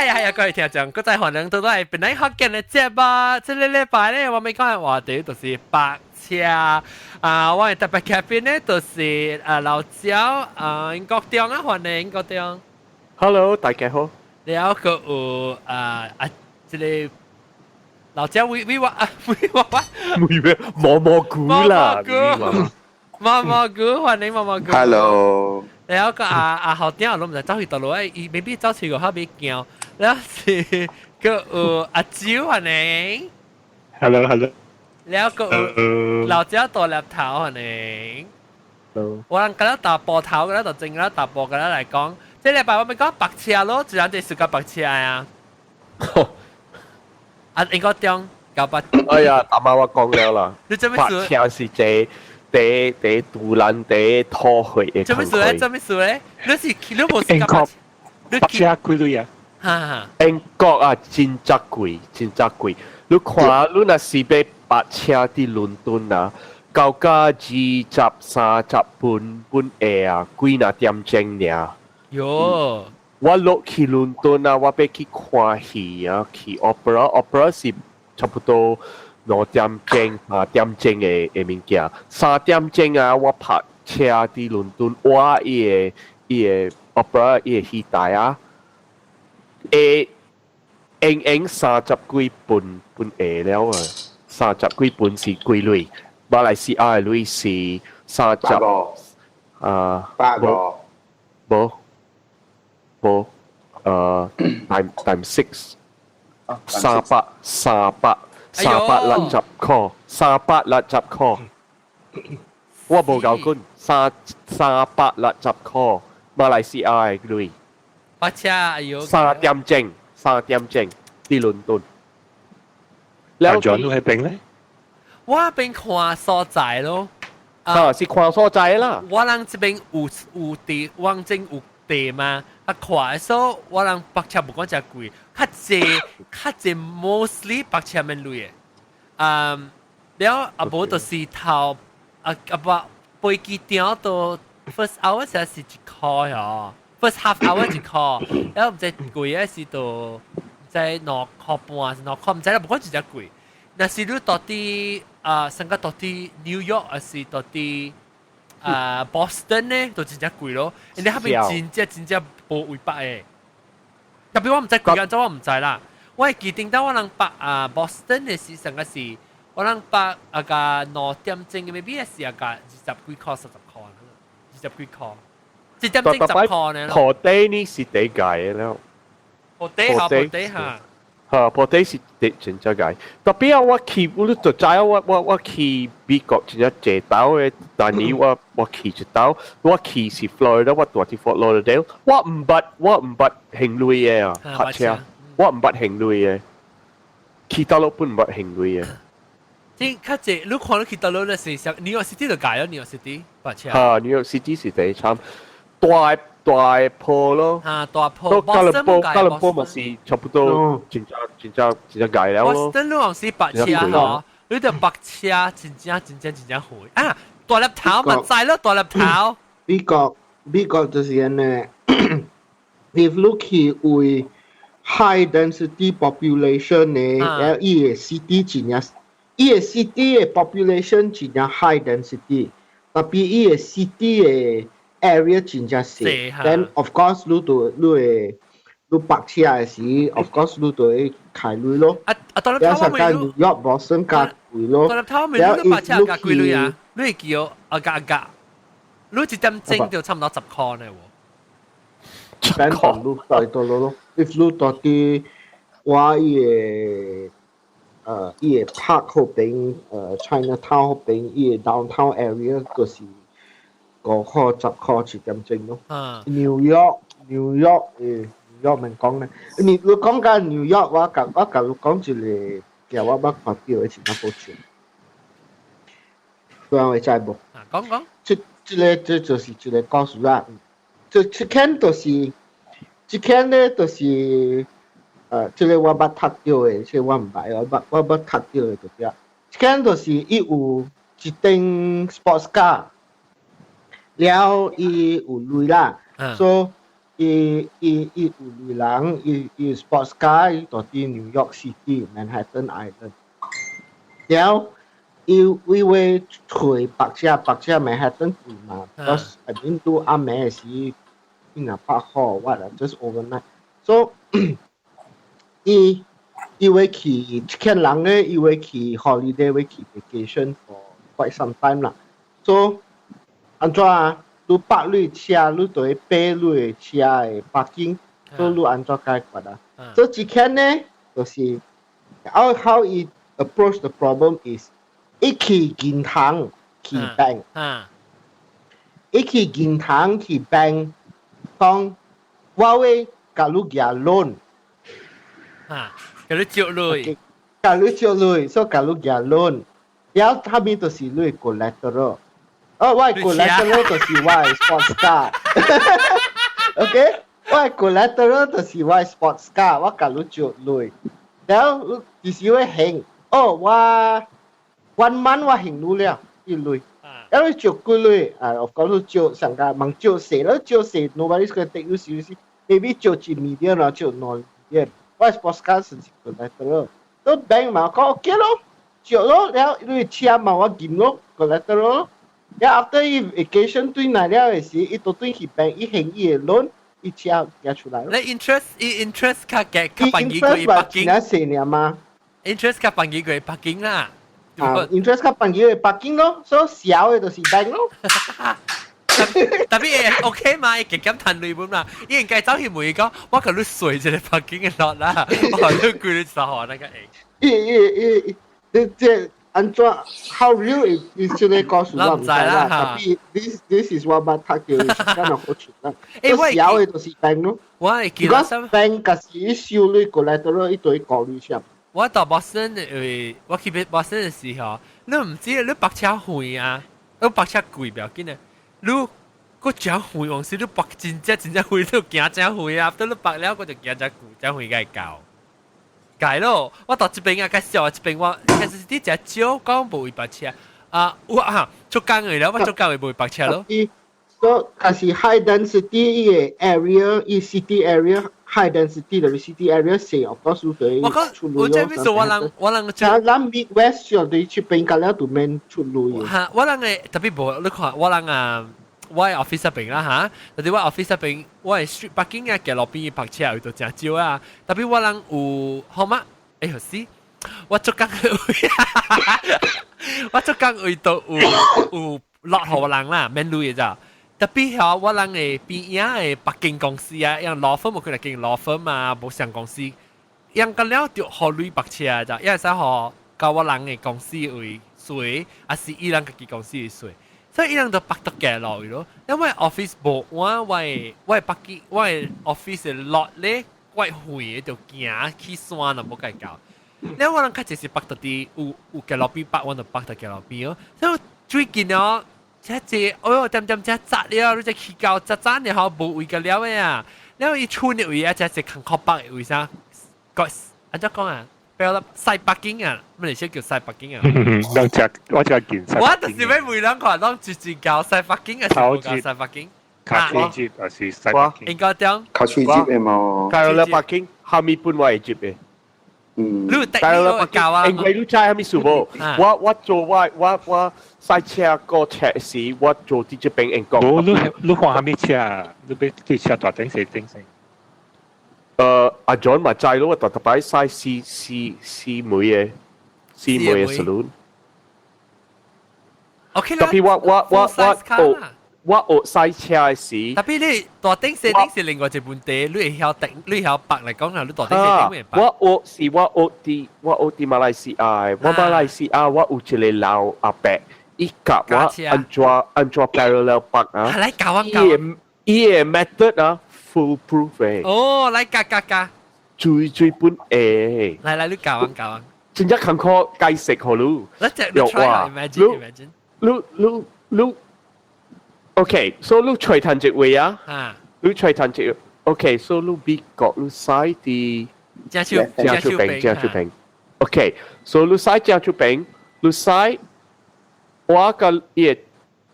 係啊係啊，各位聽眾，閣再歡迎倒來檳榔福建的節目。這个禮拜咧，我欲講的話題就是泊車啊。我的特別嘉賓咧，就是啊老焦啊，英國中啊，歡迎英國中。 Hello，大家好。了閣有啊啊，這个老焦威威我啊威我我，威咩？毛毛菇啦，毛毛菇，歡迎毛毛菇。 Hello。了閣阿阿校長，攏毋知走去佗落，伊 maybe 走去個較袂驚。了是閣有阿周歡迎。 Hello，Hello。了閣有老焦大粒頭歡迎。 Hello。我人今日打波頭，今日就正啦，打波今日來講，這禮拜我欲講泊車囉，自然就是個泊車啊。啊，應該中九八。哎呀，大媽我講了啦。你做咩事？泊車是這第第杜蘭第土血的。做咩事咧？做咩事咧？你是你無是英國泊車幾鐳啊？哈哈。英國啊，真正貴，真正貴。你看，你若是欲泊車佇倫敦啊，交價20、30磅半下啊，幾若點鐘爾。喲。我落去倫敦啊，我欲去看戲啊，去 opera，opera 是差不多2點鐘、3點鐘的的物件。3點鐘啊，我泊車佇倫敦，我伊个伊个 opera 伊个戲台啊，會用用30幾磅半下了啊，三十幾磅是幾鐳？馬來西亞的鐳是三十啊，八個，無。無，time six，360塊，360塊，我無搞緊，360塊，馬來西亞的鐳。泊車哎喲！3點鐘，3點鐘，佇倫敦。阿 John 你彼邊咧？我邊看所在咯。啊，是看所在啦。我人這邊有有地，往前有地嘛。啊，看所以我人泊車無講誠貴，較濟較濟 mostly 泊車免鐳的。嗯，了啊無就是頭啊啊無飛機場到 first hour 時是1塊哦，first half hour 1塊，了毋知貴的是到在2塊半是2塊，毋知啦，無講真正貴。若是你到佇啊，上個到佇 New York 還是到佇啊 Boston 呢，就真正貴咯。因為彼邊真正真正無位泊的。特別我毋知貴按怎，我毋知啦。我會記得當我人泊啊 Boston 的時，上個是我人泊啊個2點鐘，maybe 是啊個20幾塊、30塊，20幾塊，1點鐘10塊呢。破地呢是第解的了。破地下，破地下。嚇，破地是第真正解。特別啊，我去，我就知我我我去美國真正濟島的，但係我我去一島，我去是 Florida，我住佇 Fort Lauderdale，我毋捌還鐳的啊，泊車，我毋捌還鐳的，去佗落攏毋捌還鐳的。這較濟，你看你去佗落咧是啥？New York City 就解咗 New York City 泊車。嚇，New York City 是第一慘，大大鋪咯。嚇，大鋪。吉隆坡，吉隆坡嘛是差不多，真正真正真正解了咯。 Boston 你往是泊車嗬，你就泊車真正真正真正遠啊！大粒頭嘛知咯，大粒頭。美國美國就是按呢，if 你去為 high density population 呢，伊个 city 真正，伊个 city 的 population 真正 high density，特別伊个 city 的 area 真正細，then of course 你就你會你泊車的時，of course 你就會開鐳咯。啊啊，大粒頭我未 New York Boston 較貴咯。大粒頭未你泊車較貴鐳啊？你會記哦？啊價價，你1點鐘就差唔多10塊呢喎。 Depend on 你佗佗落咯。If 你佇佇我伊个伊个 park 彼邊，Chinatown 彼邊，伊个 downtown area 就是5塊10塊1點鐘咯。New York，New York 誒，New York 免講咧。你你講緊 New York，我共你講一個，其實我捌看到的真好笑。有人會知無？啊，講講。這這个這就是一個故事啦。這這間就是，這間咧就是，這个我捌讀著的，這個我毋捌，我捌讀著的就對。這間就是伊有一頂 sports car，了伊有鐳啦，所以伊伊伊有人，伊伊 sports car，伊蹛佇 New York City Manhattan Island。了，伊伊會揣泊車，泊車 Manhattan 貴嘛，because I mean 都暗暝時，伊若泊好，what just overnight。So 伊伊會去，這個人咧，伊會去 holiday，會去 vacation for quite some time 啦。So 按怎啊？你泊你車，你就會爬你的車的 parking，所以你按怎解決啊？所以這間呢，就是 how he approach the problem is，伊去銀行去 bank，伊去銀行去 bank，講我會共你寄 loan，啊，共你借鐳，共你借鐳，所以共你寄 loan，了後面就是你 collateral。哦，我 collateral 就是我的 sports car。OK，我 collateral 就是我的 sports car，我共你借鐳。了，其實我還，哦，我 one month 我還你了，伊鐳。了你借幾鐳？啊，of course 你借上個問借細，你借細，nobody's gonna take you seriously。maybe 借一 million 啊，借兩 million。我 sports car 是 collateral。都 bank 嘛，講 OK 咯，借咯，了你車嘛我銀咯，collateral。了 after 伊 vacation 轉來了的時，伊都轉去 bank，伊還伊的 loan，伊車寄出來咯。你 interest 伊 interest 較低較便宜過伊 parking。真細爾嘛？interest 較便宜過 parking 啦。啊，interest 較便宜過 parking 咯，所以小的就是 bank 咯。特別 OK 嘛，伊加減趁鐳本嘛，伊應該走去問伊講，我共你稅一个 parking 的 lot 啦，我你規日十號那個會。伊伊伊，你這按怎 how real is 這个故事我毋知啦，特別 this is 我捌讀著，敢若好出啦。欸，我小的就是 bank 咯。我會記得。 bank 假是伊收鐳過來，都伊對顧慮啥。我到 Boston 為我去 Boston 的時候，你毋知你泊車遠啊，你泊車貴不要緊啊，你閣真遠，往時你泊真正真正遠，你行真遠啊，等你泊了，我就行真久，真遠才會到。解咯，我到這邊啊，較少，這邊我其實啲真少講無位泊車啊，有啊，出工的了，我出工的無位泊車咯。所以較是 high density 伊个 area，伊 city area high density 就是 city area 細，of course 對我講，我這邊說我人我人咱咱 Midwest 就對出邊個了都免出鐳。哈，我人的特別無，你看我人啊，我 office 邊啦哈，特別我 office 邊，我 street parking 啊，行路邊泊車有都真少啊。特別我人有號碼，欸，何時？我做工位，我做工位都有有落予人啦，免鐳的咋。特別吼，我人的邊仔的北京公司啊，用 law firm 無可能經 law firm 啊，無上公司，用個了就予鐳泊車咋，伊會使予交我人的公司位稅，還是伊人家己公司的稅。所以伊人就泊得行落去咯。因為 office 無我我的我的北京我的 office 的 lot 咧，怪遠的就行去山都無計較。了我人較濟是泊佇佇有有行路邊泊，我就泊佇行路邊咯。所以最近哦，這濟，哎喲，點點這窄了，你這起到早早然後無位個了的啊。了伊厝的位啊，這是空殼泊的位啥？個按怎講啊？比如 side parking 啊，乜嚟先叫 side parking 啊？兩隻我只見我就是欲問人看，攏直直交 side parking 還是無交 side parking？卡喙接還是 side parking？應該點？卡喙接的嘛。 parallel parking，下面本我會接的。嗯。你第一個教啊？因為你知啥物事無？我我做我我我駛車過車時，我做佇這邊英國。無，你你看啥物車？你欲對車大頂細頂細？阿 John 嘛知咯，我特特擺駛四四四枚的四枚的 saloon。 OK 啦。特別我我我我學我學駛車的時，特別你大頂細頂是另外一個問題，你會曉頂，你會曉泊來講啊，你大頂細頂會泊。我學是我學佇我學佇馬來西亞，我馬來西亞我有一個老阿伯，伊教我按怎按怎 parallel park 啊。來教我教。伊的伊的 method 啊，foolproof 的。哦，來教教教。最最本誒。來來，你教我教我。真正艱苦解釋予你。你這你 try imagine imagine。你你你，OK，so 你揣趁一位啊？啊。你揣趁一個，OK，so 你美國你駛佇正手正手邊正手邊，OK，so 你駛正手邊，你駛我佮伊的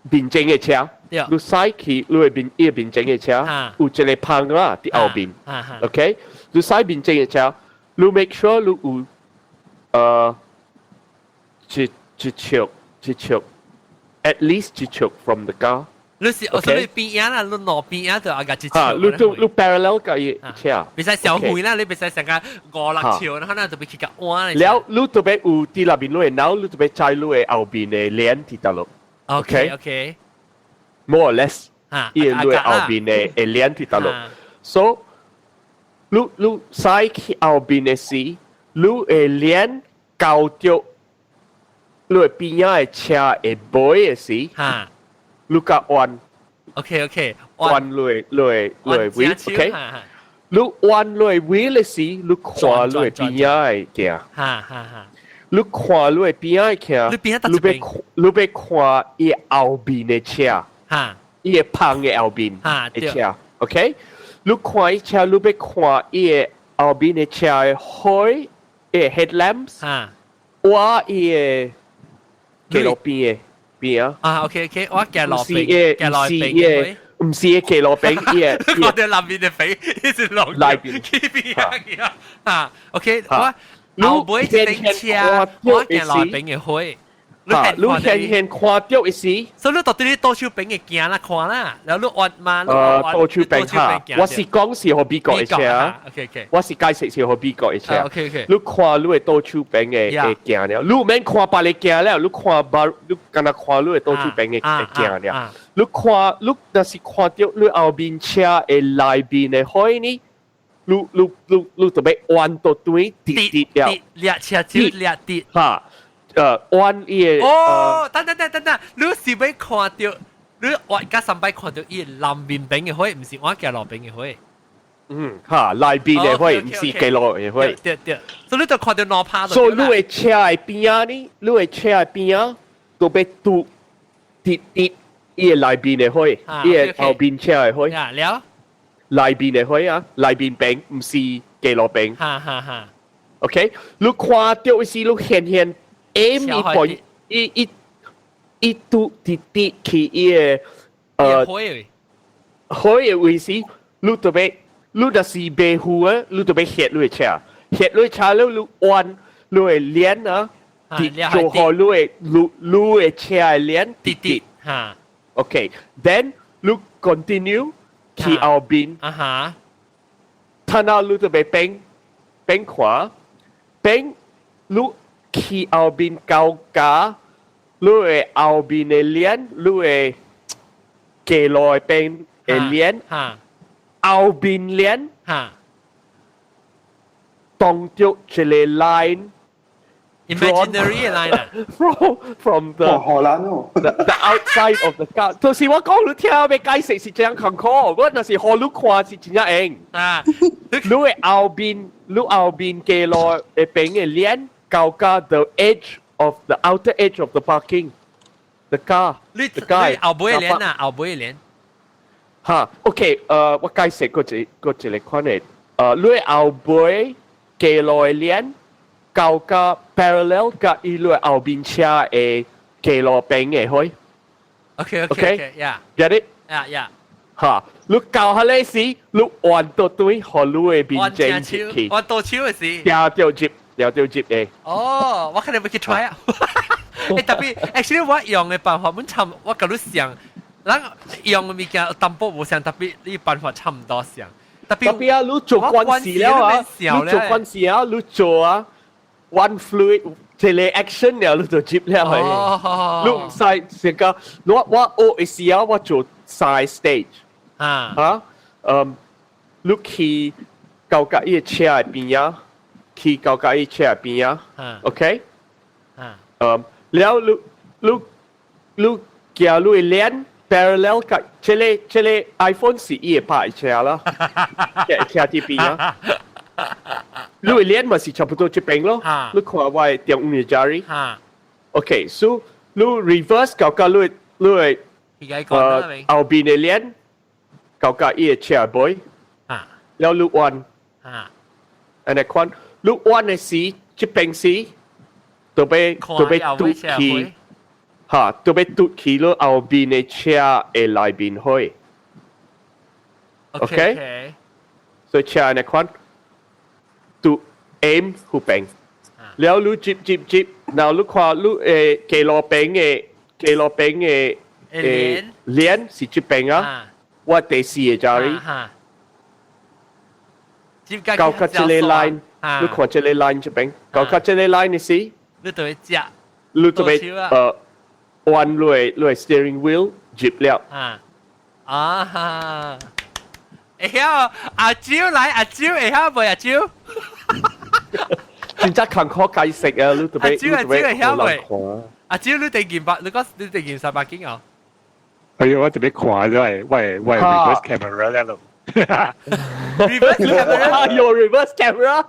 面前的車，你駛去你的面伊的面前的車，有一個棚啦佇後面。OK，你駛面前的車，你 make sure 你有一尺一尺，at least 一尺 from the car。你是我說你邊仔啦，你路邊仔就阿個一尺。嚇，你都你 parallel 佮伊車。袂使小遠啦，你袂使成個五六尺，然後那就欲去共彎。了，你特別有佇內面你的腦，你特別知你的後面的鏈佇佗落。 OK。 More or less，伊的你的後面的鏈佇佗落。So，你駛去後面的時，你的鏈交著你的邊仔的車的尾的時，你共彎。 OK。彎你的尾，OK。你彎你的尾的時，你看你的邊仔的鏡。你看你的邊仔的鏡，你欲看伊後面的車。伊的棚的後面的車，OK。你看伊車，你欲看伊的後面的車的火，伊的 headlamps，我伊的街路邊的邊啊。啊，OK，我行路邊，行路邊，毋是街路邊，伊的我哋南邊的邊，伊是路內邊去邊啊啊，OK，我後尾一頂車，我行路邊的火。嚇，你顯顯看著的時，所以你到底你倒手邊的鏡啦看啦，然後你按嘛？倒手邊嚇，我是講是予美國的車，OK。我是解釋是予美國的車，OK。你看你的倒手邊的的鏡了，你毋免看別个鏡了，你看別，你干焦看你的倒手邊的的鏡了。你看，你若是看著你後面車的內面的火呢？你就欲彎倒轉直直了，掠車手掠直嚇。彎伊的哦，等等等等等，你是欲看著，你彎甲三擺看著伊南面邊的火，毋是我行路邊的火。嗯，嚇，內邊的火，毋是街路的火。對對，所以你就看著兩拍。所以你的車的邊仔呢？你的車的邊仔都欲拄直直伊的內邊的火，伊的後邊車的火。了。內邊的火啊，內邊邊毋是街路邊。哈哈哈。 OK，你看著時你顯顯。aim 伊point 伊伊拄直直去伊的火的位置，你特別你若是馬虎的，你特別歇你的車，歇你的車了，你彎你的鏈啊，做好你的車的鏈直直嚇。 OK，then 你 continue 去後邊，睇到你特別變變看變你。去後邊交加，你的後面的鏈，你的街路的邊的鏈，後面鏈，當著一個 line。 Imaginary line 啊 from the 荷蘭哦 the outside of the car，就是我講你聽欲解釋是這樣艱苦，我若是予你看是真正用。啊，你的後面，你後面街路的邊的鏈。交加 the edge of the outer edge of the parking the car。你你後尾鏈啊，後尾鏈。嚇，OK，我解釋過一個款的，你後尾街路的鏈交加 parallel 佮伊你後面車的街路邊的火。 OK yeah。 Get it？ Yeah。嚇，你交下咧時，你彎倒轉，予你的面前去。彎倒手的時。定著入。了就接嘅。哦，我可能欲去 try 啊。欸，特別，actually 我用的辦法，阮差，我佮你像，咱用的物件淡薄無相，特別你辦法差毋多相。特別特別啊，你做慣勢了啊，你做慣勢啊，你做啊，one fluid 一個 action 了，你就接了係。你毋使成個，我學的時啊，我做三 stage。啊，你去到佮伊個車的邊仔。去到佮伊車邊仔，OK？了你你你行你的鏈 parallel 佮這個 iPhone 是伊會拍車啦，車佇邊啊。你的鏈嘛是差不多這邊咯，你看我的中央的 jari。OK，so 你 reverse 到佮你的後邊的鏈到佮伊的車尾，了你彎，按呢款。你彎的時，這邊時，就欲就欲拄去，嚇，都欲嘟去咯，後邊的車會來面去。 OK，所以車按呢款，嘟 aim 彼邊，了你接接接，然後你看你誒街路邊的街路邊的鏈是這邊啊，我第四個這裡。到較這个 line，你看這个 line 這邊，到較這个 line 的時，你就會接，你就會彎落落 steering wheel 入了。啊啊哈！會曉阿蕉來，阿蕉會曉無？阿蕉？真正艱苦解釋啊！你特別阿蕉阿蕉會曉無？阿蕉你地件百，你講你地件三百幾哦？係啊，我特別看咗係，喂喂 reverse camera 咧咯。 reverse camera 用 reverse camera，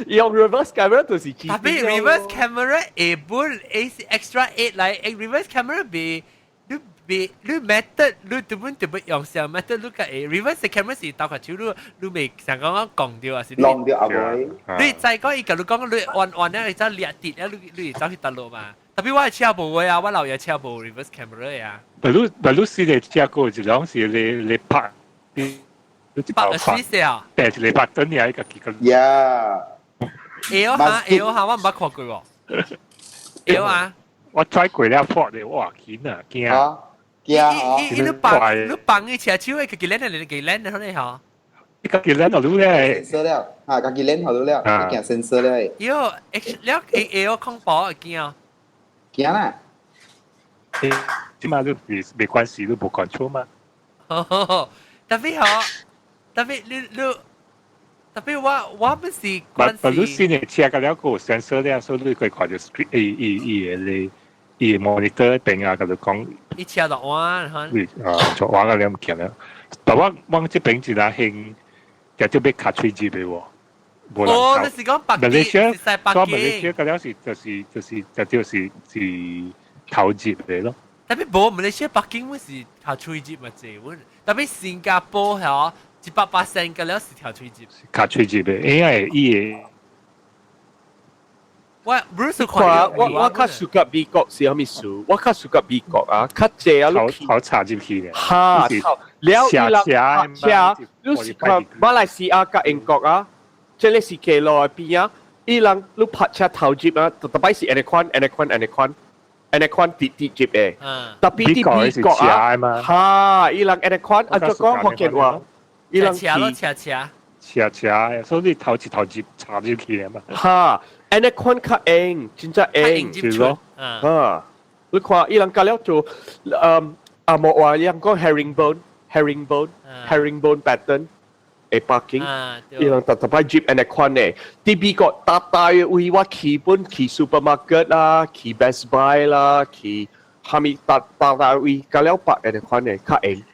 用 reverse camera 就是特別 reverse camera 會本 extra eight 來，reverse camera 比你比你 method 你特本特別用上 method 你個 reverse camera 是兜個手你你未想講講掉啊是？弄掉阿妹。你再講伊共你講你按按咧，你走掠跌咧，你你走去倒落嘛？特別我的車無啊，我老爺車無 reverse camera 啊。但你但你試嘅車個就兩時你你拍。拍死啊！對，一個拍等你一個幾個。 Yeah。會曉哈，會曉哈，我毋捌看過喎。會曉啊！我 try 過了破的，哇，驚啊驚！驚啊！伊伊你放你放伊車手的，家己練的，家己練的，好咧吼。家己練好咧。 sensor 了，啊，家己練好了，已經 sensor 了。喲，了會會曉恐怖會驚啊！驚啦！起碼你沒關係，你無 control 嘛。特別好。特別你你特別我我不是關但你新的車個了個 sensor 了，所以你可以看到 screen 伊伊伊个伊 monitor 邊啊，佮你講。伊車就彎，啊，就彎個了唔見了。但我我這邊一若興，就就欲卡喙入的喎。哦，你是講北京，是在北京。馬來西亞個了是就是就是就就是是頭入的咯。特別無馬來西亞北京，我是頭喙入嘛濟，阮特別新加坡嗬。100%個了是條喙入，卡喙入的，因為伊個。我 Bruce 看我我較 suka 美國是啥物事？我較 suka 美國啊，較濟啊，你頭插入去咧。哈，了伊人車，你是看馬來西亞佮英國啊，這个是街路的邊啊，伊人你泊車頭入啊，特擺是按呢款、按呢款、按呢款、按呢款直直入的。特別佇美國啊，哈，伊人按呢款，啊，就講福建話。伊人斜咯，斜斜，斜斜，所以頭一頭入插入去嘛。哈，按呢款較硬，真正硬，是咯。哈，你看伊人教了做，嗯，啊無話伊人講 herringbone，herringbone，herringbone pattern 的 parking，伊人特特擺入按呢款的。佇美國逐大位我去本去 supermarket 啦，去 Best Buy 啦，去蝦米逐逐大位，教了泊按呢款的較硬。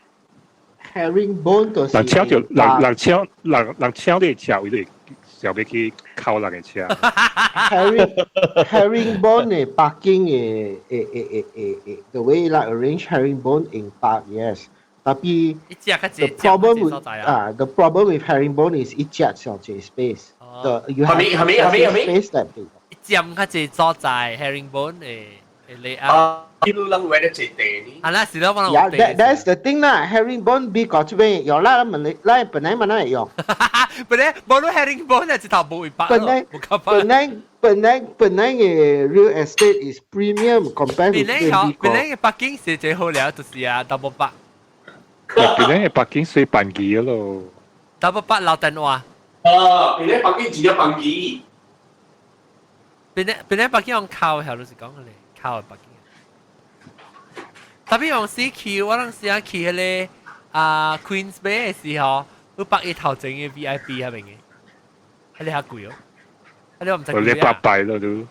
Herringbone 就是人車就人人車人人車你車位就小欲去靠人的車。 Herringbone 的 parking 的的的的的 the way like arrange herringbone in park, yes. Tapi the problem with herringbone is 一隻小隻 space. The you have 係咪係咪係咪 space that big. 一佔較濟所在 herringbone 的的 layout。一路人為了坐地呢。啊，那是咯，我 Yeah, that's the thing 啦。Herringbone 美國這邊用啦，問你，咱本來嘛那會用。本來無論 herringbone 係一頭無一百。本來本來本來本來嘅 real estate is premium compared to 本來好，本來嘅北京是最好了，就是啊，double 八。本來嘅北京水辦機咯。 double 八老電話。啊，本來北京只有辦機。本來本來北京用靠，係就是講嘅咧，靠北京。特別用時去，我當時啊去彼个啊 Queens Bay 的時候，我泊伊頭前的 VIP 彼邊的，彼个較貴哦，彼个我毋知幾啊。你拜拜咯都。毋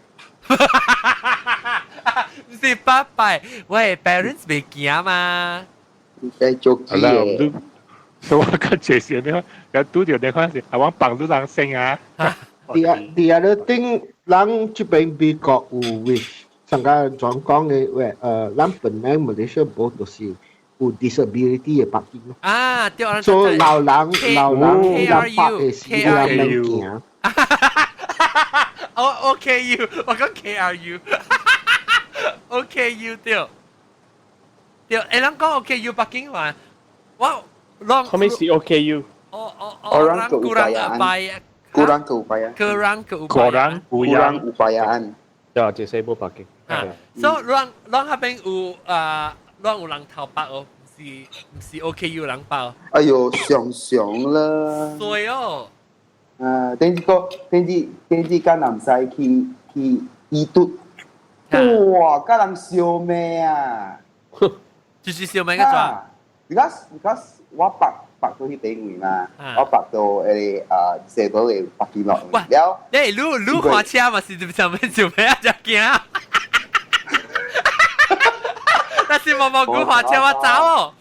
是拜拜，喂，parents 袂驚嘛？在做機的。所以我較濟是咩？有拄著你看是，啊，我幫到人生啊。 The other thing，人這邊美國有 which 上個轉講的喂，咱本來馬來西亞無就是有 disability 的 parking 咯。啊，對，所以老人老人人泊的時人免驚。我 O K U，我講 KRU。OKU 對對，欸人講 OKU 北京話，我攏後面是 OKU。哦哦哦，Orang keupayaan。 Kurang keupayaan。 Kurang keupayaan。 Kurang upayaan。對，disabled parking。啊，所以攏攏彼邊有啊，攏有人頭白哦，毋是 OKU 人包。哎呦，常常啦。對哦。啊，頂次個頂次頂次甲南西去去伊嘟，哇，佮人相罵啊！就是相罵個怎？Because 我泊泊到彼邊位嘛，我泊到彼個啊，disabled 的 parking lot 了。你你你看車嘛是上面相罵啊，才驚。但是毛毛菇看車我走哦。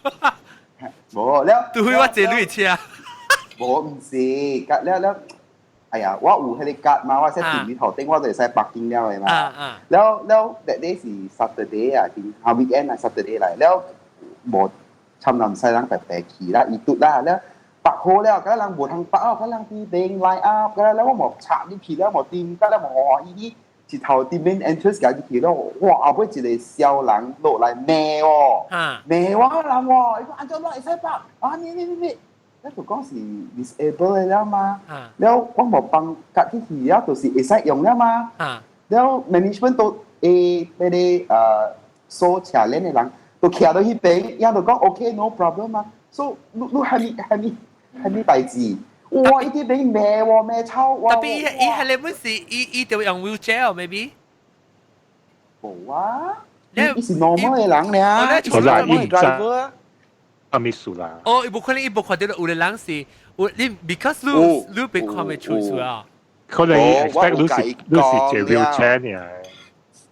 無了，除非我坐你車。無毋是，甲了了，哎呀，我有彼個卡嘛，我設佇你頭頂，我就會使 parking 了的嘛。了了，that day 是 Saturday 啊，定啊 weekend 啊 Saturday 來，了無參南西人白白去啦，伊嘟啦，了泊好了，佮人無通泊哦，佮人佇邊 line up，佮了我無插入去了，無掂，佮了無伊一頭佇 main entrance 行入去了，哇，後尾一個小人落來罵哦，罵我人喎，伊講按怎會使泊？啊，你你你你。咱就講是 disable 的了嘛，了我無幫家己去了，就是會使用了嘛。了 management 都會彼個鎖車鏈的人都徛到彼邊，伊就講 OK no problem 嘛。所以你你蝦米蝦米蝦米代誌？哇！伊佇邊罵我罵臭我。 Tapi 伊伊係你本是伊伊就用 wheelchair maybe？無啊，伊是 normal 的人爾，我啦，伊 driver 啊。阿咪數啦。哦，伊無可能，伊無看到有的人是，有你 because 你你被看袂出出啊。可能 expect 你是你是坐 wheelchair 呢？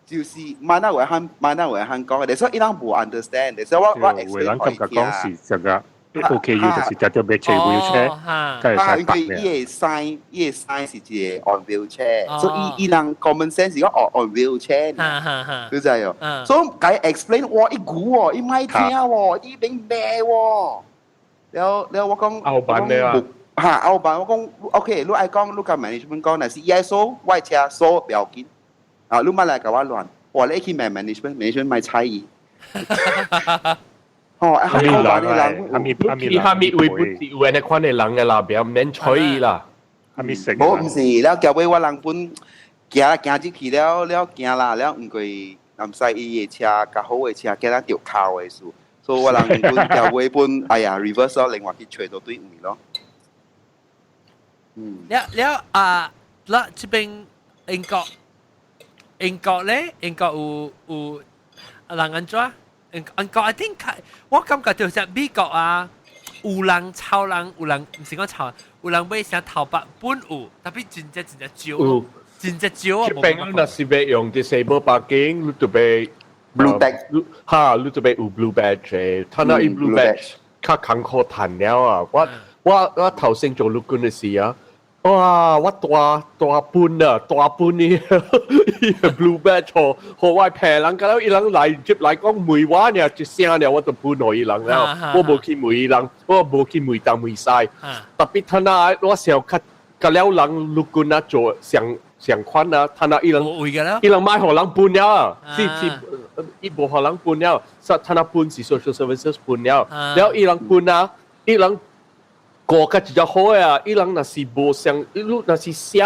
就是馬來話漢馬來話漢講的，所以伊人無 understand，所以我我 explain 有人感覺講是這個 OKU 就是常常欲坐 wheelchair，才會使因為伊的 sign 伊的 sign 是一個 on wheelchair，所以伊伊人 common sense 是講哦 on wheelchair，你知哦？所以共伊 explain 哇，伊牛哦，伊莫聽喎，伊邊罵喎，了了我講後版的啊，嚇後版我講 OK，你愛講你共 management 講，若是伊愛鎖我的車鎖不要緊，啊你莫來共我亂，哇你去罵 management，management 莫睬伊。哦，阿咪人阿咪阿咪阿咪會不是有按呢款的人的啦，不要免睬伊啦。阿咪食。無毋是，了後尾我人本行行入去了了行啦，了毋過南西伊的車較好的車，驚咱著靠的事，所以我人本後尾本哎呀 reverse 咯，另外去揣到對位咯。嗯。了了啊，啦這邊英國英國咧，英國有有人按怎？英國 I think 我感覺就是美國啊，有人抄人，有人毋是講抄，有人買啥頭髮本有，tapi 真正真正少，真正少啊！這邊若是欲用 disabled parking，你就欲 blue badge，哈，你就欲有 blue badge，他那伊 blue badge 較艱苦趁了啊！我我我頭先做陸軍的時啊。哇！我大大本啊，大本呢，blue badge 予我平人，佮伊人來接來講問我爾，一聲爾我就分予伊人了。我無去問伊人，我無去問東問西。Tapi 他那我想較佮了人陸軍啊做上上款啊，他那伊人伊人莫予人分了，是是，伊無予人分了，說他那分是 social services 分了，了伊人分啊，伊人。過較一隻好的啊！伊人若是無相，伊若是寫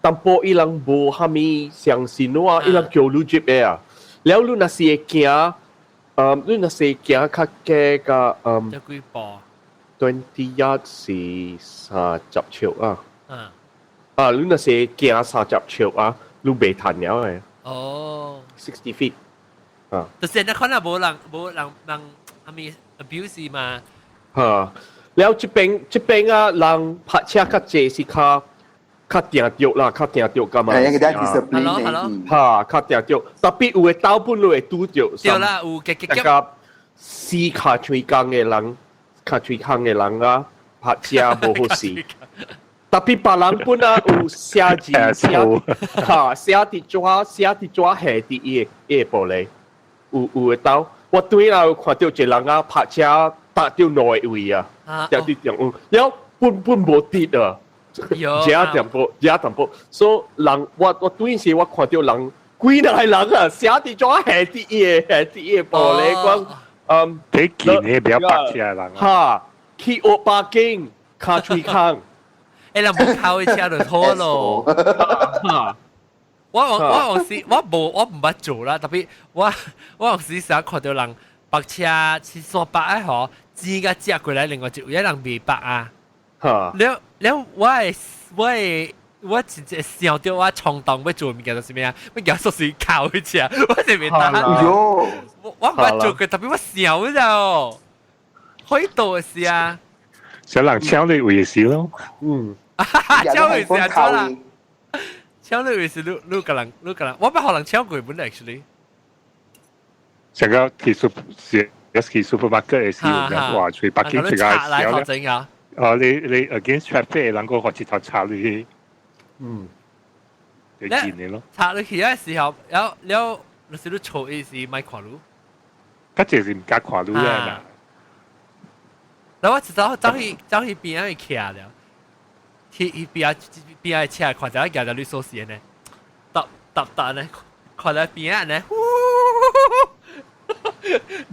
淡薄，伊人無蝦米相信我，伊人叫你入的啊。了你若是會行，你若是會行較加甲幾步？20 yard 是30尺啊。啊，你若是會行三十尺啊，你袂趁了的。哦。 60 feet。啊。就是那可能無人無人人蝦米 abuse 嘛。哈。了這邊這邊啊，人泊車較濟是較較定著啦，較定著㗎嘛。係啊，個 discipline 哈，較定著。Tapi 有的兜本你會拄著。對啦，有嘅嘅嘅。死跤喙工的人，跤喙空的人啊，泊車無好勢。Tapi 別人本啊有寫字寫，哈寫佇紙寫佇紙下佇伊的伊的玻璃，有有的兜。我對啦有看著一個人啊泊車搭著兩個位啊。就佇中央，了本本無跌啊，遮淡薄，遮淡薄，所以人我我對時我看著人規幾人係人啊，寫佇怎下啲嘢，下啲嘢玻璃講，嗯，幾見你比較白車人啊。哈，去學北京，卡吹坑，欸，人無靠的車就好咯。我有時我無我毋捌做啦，特別我有時成日看到人白車去山北的吼，錢甲借過來，另外一位人袂白啊。了了，我真正想到我衝動欲做物件就是咩啊？欲叫說是靠彼車，我是袂當。喲，我毋捌做過，特別我想咗，可以做的事啊。小人搶你位時咯。嗯。搶位是啊，啦。搶你位是你你個人你個人，我捌予人搶過本 actually。上個去 super 是去 supermarket 的時候，哇！隨北京出個小咧。哦，你 against traffic 人個學一頭插入去，嗯，就見你咯。插入去的時候，了了，就是你坐伊是莫看路。較濟是毋敢看路啦。然後我一早走去邊仔去徛了，去伊邊仔邊仔車看著舉著你鎖匙呢，搭搭搭呢，看著邊仔呢，呼。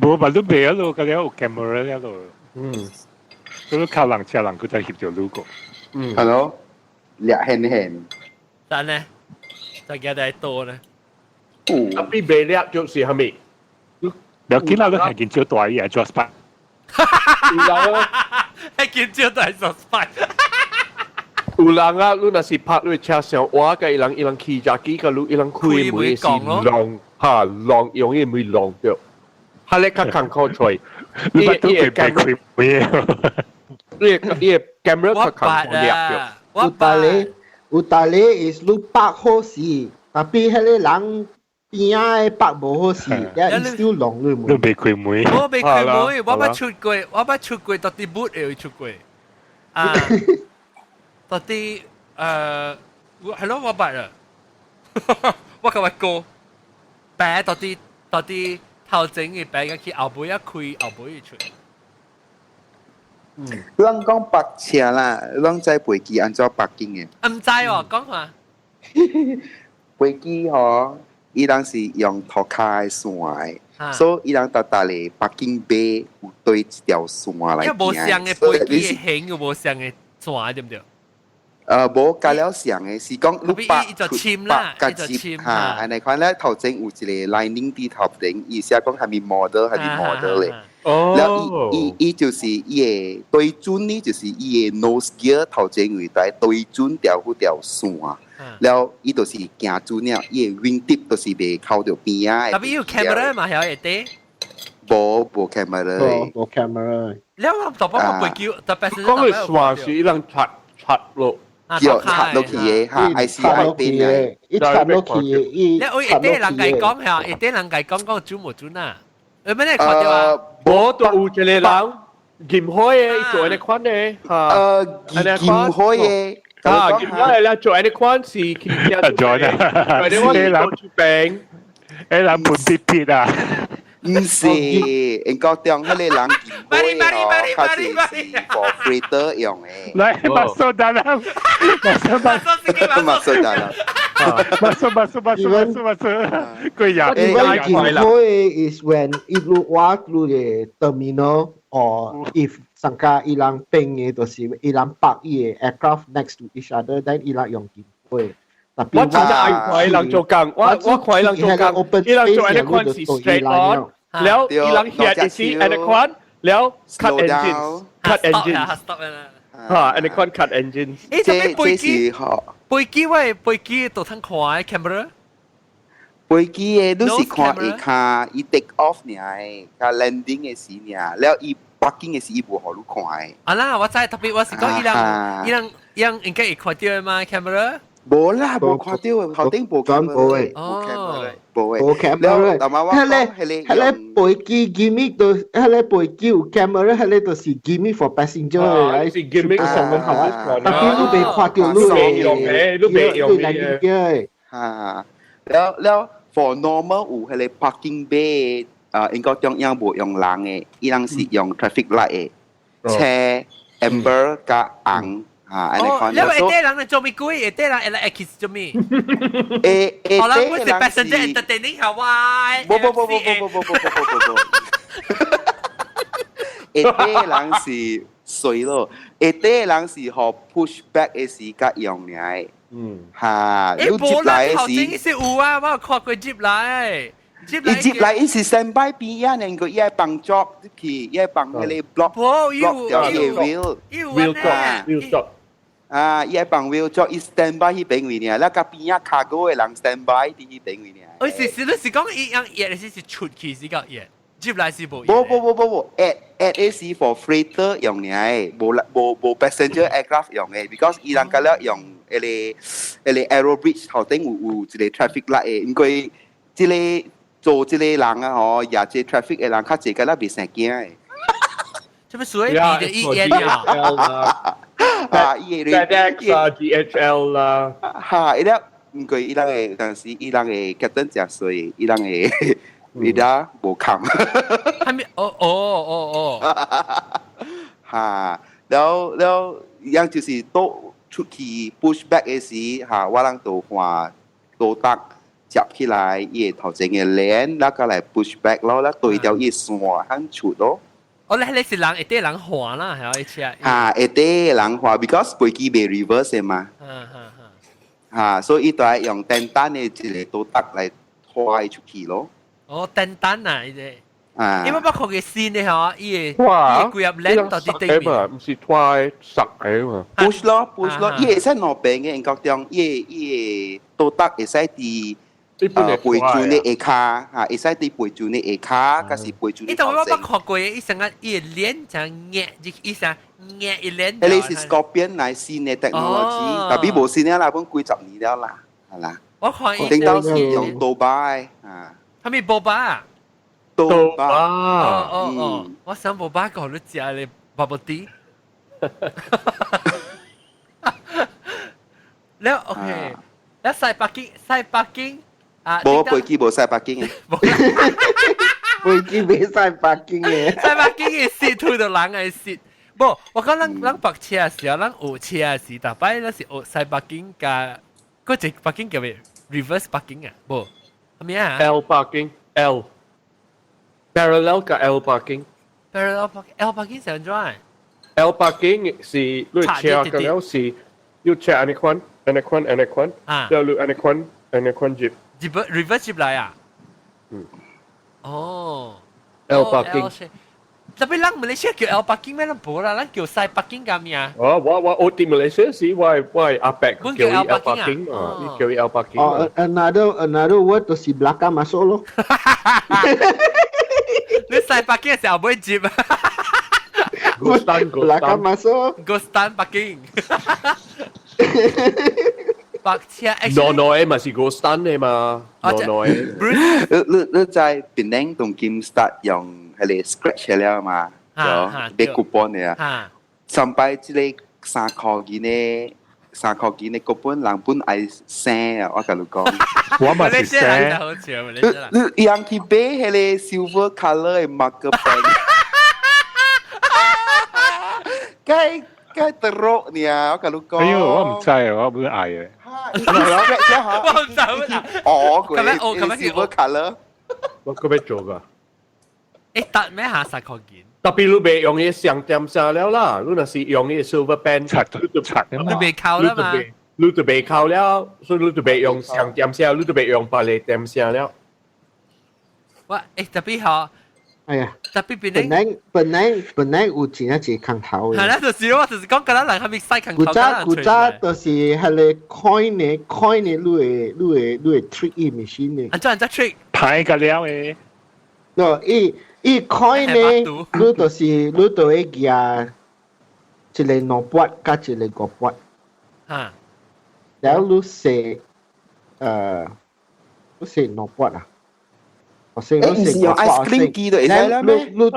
無，嘛你袂啊咯，嗰了有 camera 了咯。嗯。嗰個靠人車人，佢就翕著路過。嗯。係咯，掠輕輕。但呢，就舉在多呢。啊，比袂掠就是蝦米？不要緊啦，你係見少大伊 adjust 翻。有人啊，係見少大 adjust 翻。有人啊，你若是拍你車上，我甲伊人伊人騎隻機，甲你伊人開門是弄哈弄，用伊門弄著，哈咧較艱苦揣。你捌都袂開門。你個 camera 較艱苦掠著。有道理，有道理是你拍好勢，但係彼個人邊仔的拍無好勢，也伊 still 弄你門。你袂開門。我袂開門，我捌出過，我捌出過，到底 boot 會出過。啊，到底係咯，我捌啦。我甲我哥，白到底到底頭前嘅白去後尾一開，後尾出。嗯，咱講白車啦，咱知飛機按怎 parking 的？毋知哦，講下。飛機吼，伊人是用塗跤的線的，所以伊人逐逐個 parking bay 有對一條線來行。無相的飛機的型，又無相的線，對毋對？無加了相的，是講你白伊就簽啦，伊就簽哈，按呢款咧頭前有一個 lining 佇頭頂，伊寫講啥物 model 啥物 model 咧。哦，了伊伊伊就是伊的對準呢，就是伊的 nose gear 頭前位在對準條嗰條線，了伊就是行準了，伊的 wing tip 就是袂靠著邊仔。特別有 camera 嘛，曉會得？無 camera，無 camera。了我特別我飛機，特別是講個線是伊人插插落。叫插落去的哈，ICI 邊的，伊插落去的，伊。了有一啲人共講嚇，一啲人共講講準無準啊？有咩你看到啊？無就有一個人銀海的，伊做按呢款的，哈。銀海的，啊，銀海的咧做按呢款是去聽做啊，做呢款出病，誒人本必必啊。毋是，英國中彼個人銀海哦，較濟是 for freighter 用的。來，masuk dalam，masuk masuk dalam。 masuk masuk masuk masuk masuk，貴呀！銀海 is when 伊路我路的 terminal or if 上家伊人變的，就是伊人 park 伊的 aircraft next to each other，then 伊人用銀海。我真正愛看伊人做工，我看伊人做工，伊人做按呢款是 straight on，了伊人歇是按呢款，了 cut engines，cut engines，哈，按呢款 cut engines。欸，這飛機，飛機我飛機都通看的 camera。飛機的，你是看下跤，伊 take off 爾，佮 landing 的時爾，了伊 parking 的時伊無予你看的。啊啦，我知，特別我是講伊人，伊人伊人應該會看著的嘛 camera。無啦，無看著的，頭頂無 camera，無 camera，無的。無 camera。彼個飛機 gimmick 都，彼個飛機有 camera，彼個就是 gimmick for passenger 的，是 gimmick 上面頭，特別你袂看著你袂用的，你袂用的。哈，了了，for normal 有彼個 parking bay，啊，英國中央無用人的，伊人是用 traffic light 的，車 amber 佮紅。嚇，按呢款。你話下人嚟做咩鬼？下人會來會去做咩？下好啦，我是 passenger entertaining 下哇。無無無無無無無無無無無。下底人是衰咯，下底人是予 push back 的時間用爾。嚇，你接來的時是有啊，我有看過接來。伊接來伊是 stand by 邊仔，連個伊愛幫 job 去，伊愛幫彼個 block block 掉伊個 wheel wheel drop wheel drop 啊，伊愛幫 wheel drop，伊 stand by 彼邊位爾，咱共邊仔 cargo 的人 stand by 佇彼邊位爾。我是是你是講伊樣熱，是是出去是較熱，接來是無。無無無無無，at at 是 for freighter 用爾，無無無 passenger aircraft 用的，because 伊人甲了用彼個彼個 aero bridge 頭頂有有一個 traffic light 的，因為這個。做這個人啊，吼，也這 traffic 的人較濟，敢若袂生驚的。這麼屬於你的意見啊？啊，伊個 FedEx 啊，DHL 啦，哈，伊了，毋過伊人的，但是伊人的 captain 誠衰，伊人的伊了無空。係咪？哦哦哦哦。哈，了了，樣就是都出去 push back 的時，哈，我人就換倒搭。接起來，伊個頭前嘅鏈，那個來 push back 咯，那對掉伊線肯出咯。哦，你你是人會得人換啦，係咪車？啊，會得人換，because 飛機袂 reverse 的嘛。哈，所以伊就愛用單單的一個刀搭來拖伊出去咯。哦，單單啊，伊個。啊。因為包括個線的嗬，伊個伊個規入鏈到底對面。嘛，毋是拖實的嘛。 push 咯，push 咯，伊會使兩邊的，英國中伊個伊個刀搭會使佇。背船的下跤，嚇，會使佇背船的下跤，抑是背船的。伊當我捌看過，伊成個伊個鏈就壓，伊成壓一鏈。彼個是 Scorpion 來新的 technology，特別無新的啦，本幾十年了啦，係啦。我看伊頂到是用刀把的，啊。係咪波巴？刀把。哦哦哦，我想波巴個你食咧 bubble tea。了 OK，了西北京，西北京。無飛機無使北京嘅，飛機袂使北京嘅，使北京嘅蝕推到人嘅蝕。無，我講咱咱白車時候，咱學車時，逐擺咱是學西北京加，嗰隻北京叫咩？reverse 北京啊？無，係咩啊？L parking L parallel 加 L parking parallel parking L parking 是按怎？L parking 是你車嘅了是，你車按呢款，按呢款，按呢款，然後你按呢款，按呢款接。 reverse 接來啊？嗯。哦。 L parking。特別咱馬來西亞叫 L parking 咩？咱無啦，咱叫西 parking 咁名。哦，我我學佇馬來西亞時，我我阿伯叫伊 L parking 嘛，伊叫伊 L parking。哦，another word 就是 belakang masuk 咯。你西 parking 嘅時候唔會接。 Belakang masuk。 Gostan parking。白車，內內嘛是 Gostan 的嘛，內內。你你你在檳城當今 start 用彼個 scratch 了嘛？就買 coupon 的啊。上擺這個三箍銀的，三箍銀的 coupon 人本愛省啊！我共你講。我嘛是省。你你用去買彼個 silver color 的 marker pen。該該 teruk 呢，我共你講。哎喲，我毋知啊，我本愛的。我唔知啊。哦，佢咁樣 silver color。我佢欲做㗎。欸，達咩下三箍銀？特別你袂用伊上點啥了啦，你若是用伊 silver pen，擦就擦，你袂扣啦嘛？你就袂扣了，所以你就袂用上點啥，你就袂用別個點啥了。我欸特別好。哎呀，特別本來本來本來有真一個空頭嘅。係啦，就是我就是講，嗰人係咪使空頭？古早古早就是彼個 coin 的 coin 的，你會你會你會 trick 伊 machine 的。按怎按怎 trick？歹個了的。喏，伊伊 coin 呢，你就是你就會舉一個兩筆佮一個五筆。哈。然後你寫，你寫兩筆啊？我寫你寫用 ice cream 機就會使啦咩？你你你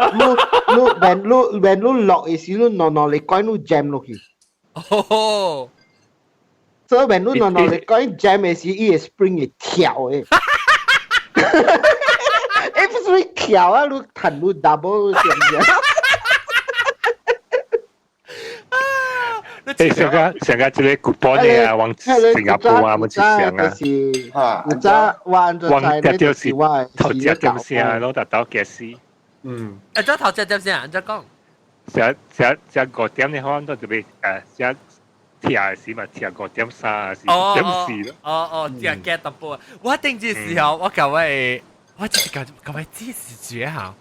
when 你 when 你落的時，你落落嚟改你 jam 落去。哦。所以 when 你落落嚟改 jam 的時，伊個 spring 會跳的。欸，不是會跳啊！你彈你 double 是毋是？誒，上個上個這個 coupon 啊，往新加坡啊，冇一上啊。嚇，有早我按做往一就是頭一點聲，攏達到結死。嗯。啊，這頭一點聲，按怎講？成成成5點你可能都特別成聽的時嘛，聽5.3是5.4咯。哦哦，這 get 淡薄。我頂這時候，我舊位，我就是舊舊位知是住下，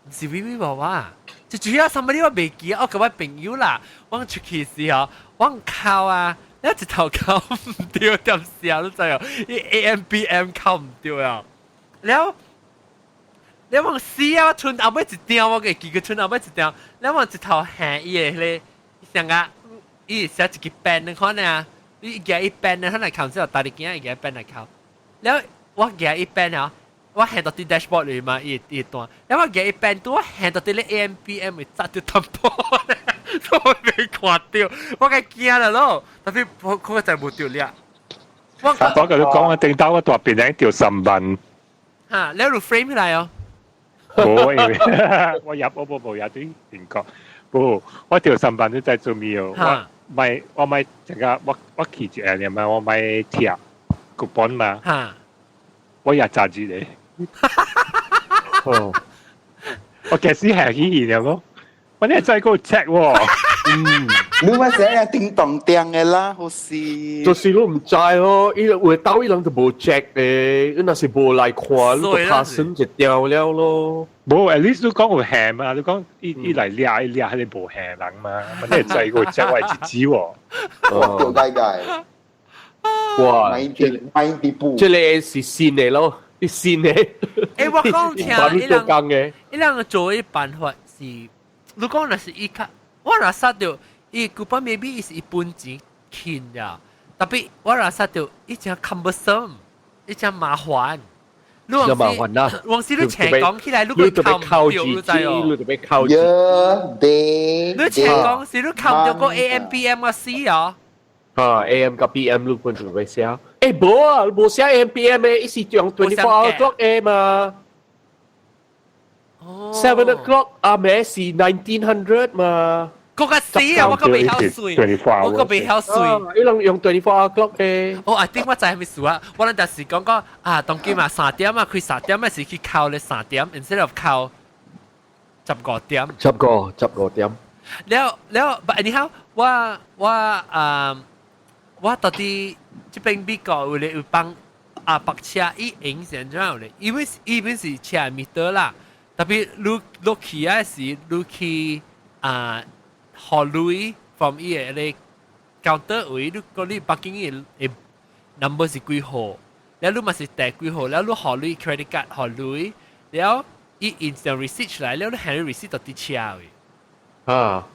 唔是微微娃娃。就主要什麼我未記，我舊位朋友啦，我出去時候，我靠啊，一直頭靠唔掉，點時候都知哦，伊 A M B M 靠唔掉啊，了。你往死啊！我剩後尾一張，我會記個剩後尾一張。你往一頭行伊個迄個，上個伊寫一個 pen 你看啊，你舉一 pen 你可能扣之後，大力鏡伊舉 pen 來扣。了我舉一 pen 啊，我行到佇 dashboard 裏嘛，伊伊段。了我舉一 pen，拄我行到佇咧 A M B M 會砸到淡薄，我未看到，我該驚了咯。特別我我就無著了。我我甲你講啊，頂到我大邊咧掉3萬。嚇，你有 frame 起來哦。無，因為我入我無無入對英國，無我掉3萬你在做咩哦？我買我買這個我我去一下嘛，我買貼 coupon 嘛，我也雜誌咧。我其實係去去了我你再個 check 喎。嗯，你咪寫係叮當叮嘅啦，好似。就是你唔知咯，伊有兜伊人就無 check 嘅，你若是無來看，你就拍算就掉了咯。無，at least 你講有限嘛，你講伊伊來掠伊掠，彼個無限人嘛，我你知個 check 我一支喎。我掉解解。哇！買啲布。這個是新的咯，是新的。欸，我講聽，伊人伊人做的辦法是，你講若是伊較。我若殺著伊 coupon maybe 是伊本錢輕了，特別我若殺著伊真 cumbersome，伊真麻煩。你麻煩啦，往時你請講起來，你個扣唔著，你知哦。你特別扣字。你請講是你扣著個 A M B M 個 C 哦。啊，A M 佮 B M 你本就會寫。欸，無啊，無寫 A M B M 的，伊是用 24 hour clock 的嘛。7 o'clock 啊，咩是 1900 嘛？個個死啊！我個未曉算，我個未曉算。伊攏用 24 hour clock 的。哦，啊，頂我知係咩事啊？我咱就是講講啊，當今嘛三點啊，開三點啊是去扣咧三點，instead of 扣15點。十個15點。了了，but anyhow，我我啊，我到底這邊美國有咧有幫啊白車伊影是按怎樣咧？因為伊本是車 meter 啦，特別你落去啊時，你去啊。予鐳 from 伊個咧 counter 位，你講你北京伊個 number 是幾號？了你嘛是訂幾號？了你予鐳 credit card 予鐳，了伊印張 receipt 出來，了你還 receipt 到佇車位。啊！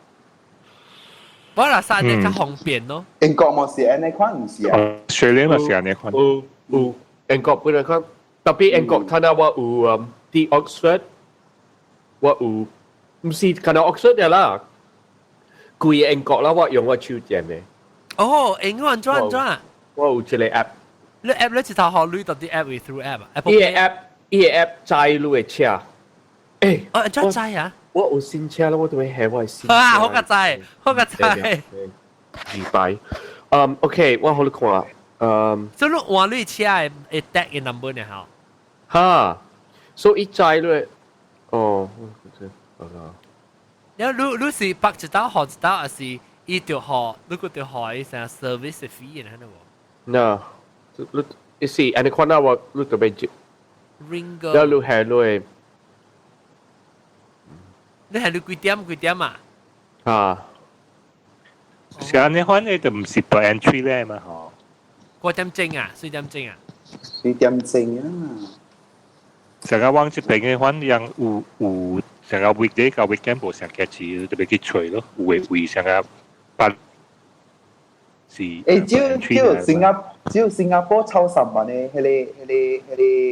我若啥呢較方便咯。英國嘛是按呢款，毋是啊？雪蓮嘛是按呢款。有有英國本來款，特別英國，睇下我有佇 Oxford，我有，毋是看到 Oxford 的啦。規個英國啦，我用我手電的。哦，英國按怎按怎？我有一個 app。你 app 你一頭予鐳到佇 app 會 through app 啊？伊個 app，伊個 app 載你的車。欸，哦，按怎載啊？我有新車啦，我都會下我的新車。啊，好個載，好個載。二拜。嗯，OK，我予你看。嗯。所以你換你車的會 tag 的 number 呢？吼。哈，所以伊載你，哦，了你你是北一道予一道，還是伊就予，你閣著予伊啥 service fee 呢？無？那，你伊是按呢款啊，我你特別接。 Ring 了你係你，你係你幾點幾點啊？啊。是按呢款的就毋是 per entry 咧嘛，吼。幾點鐘啊？四點鐘啊？四點鐘啊。成個往這邊的反正有有。成個 weekday 佮 weekend 無相價錢，特別去揣咯，有的位成個八是。欸，只有新加坡抽3萬的，彼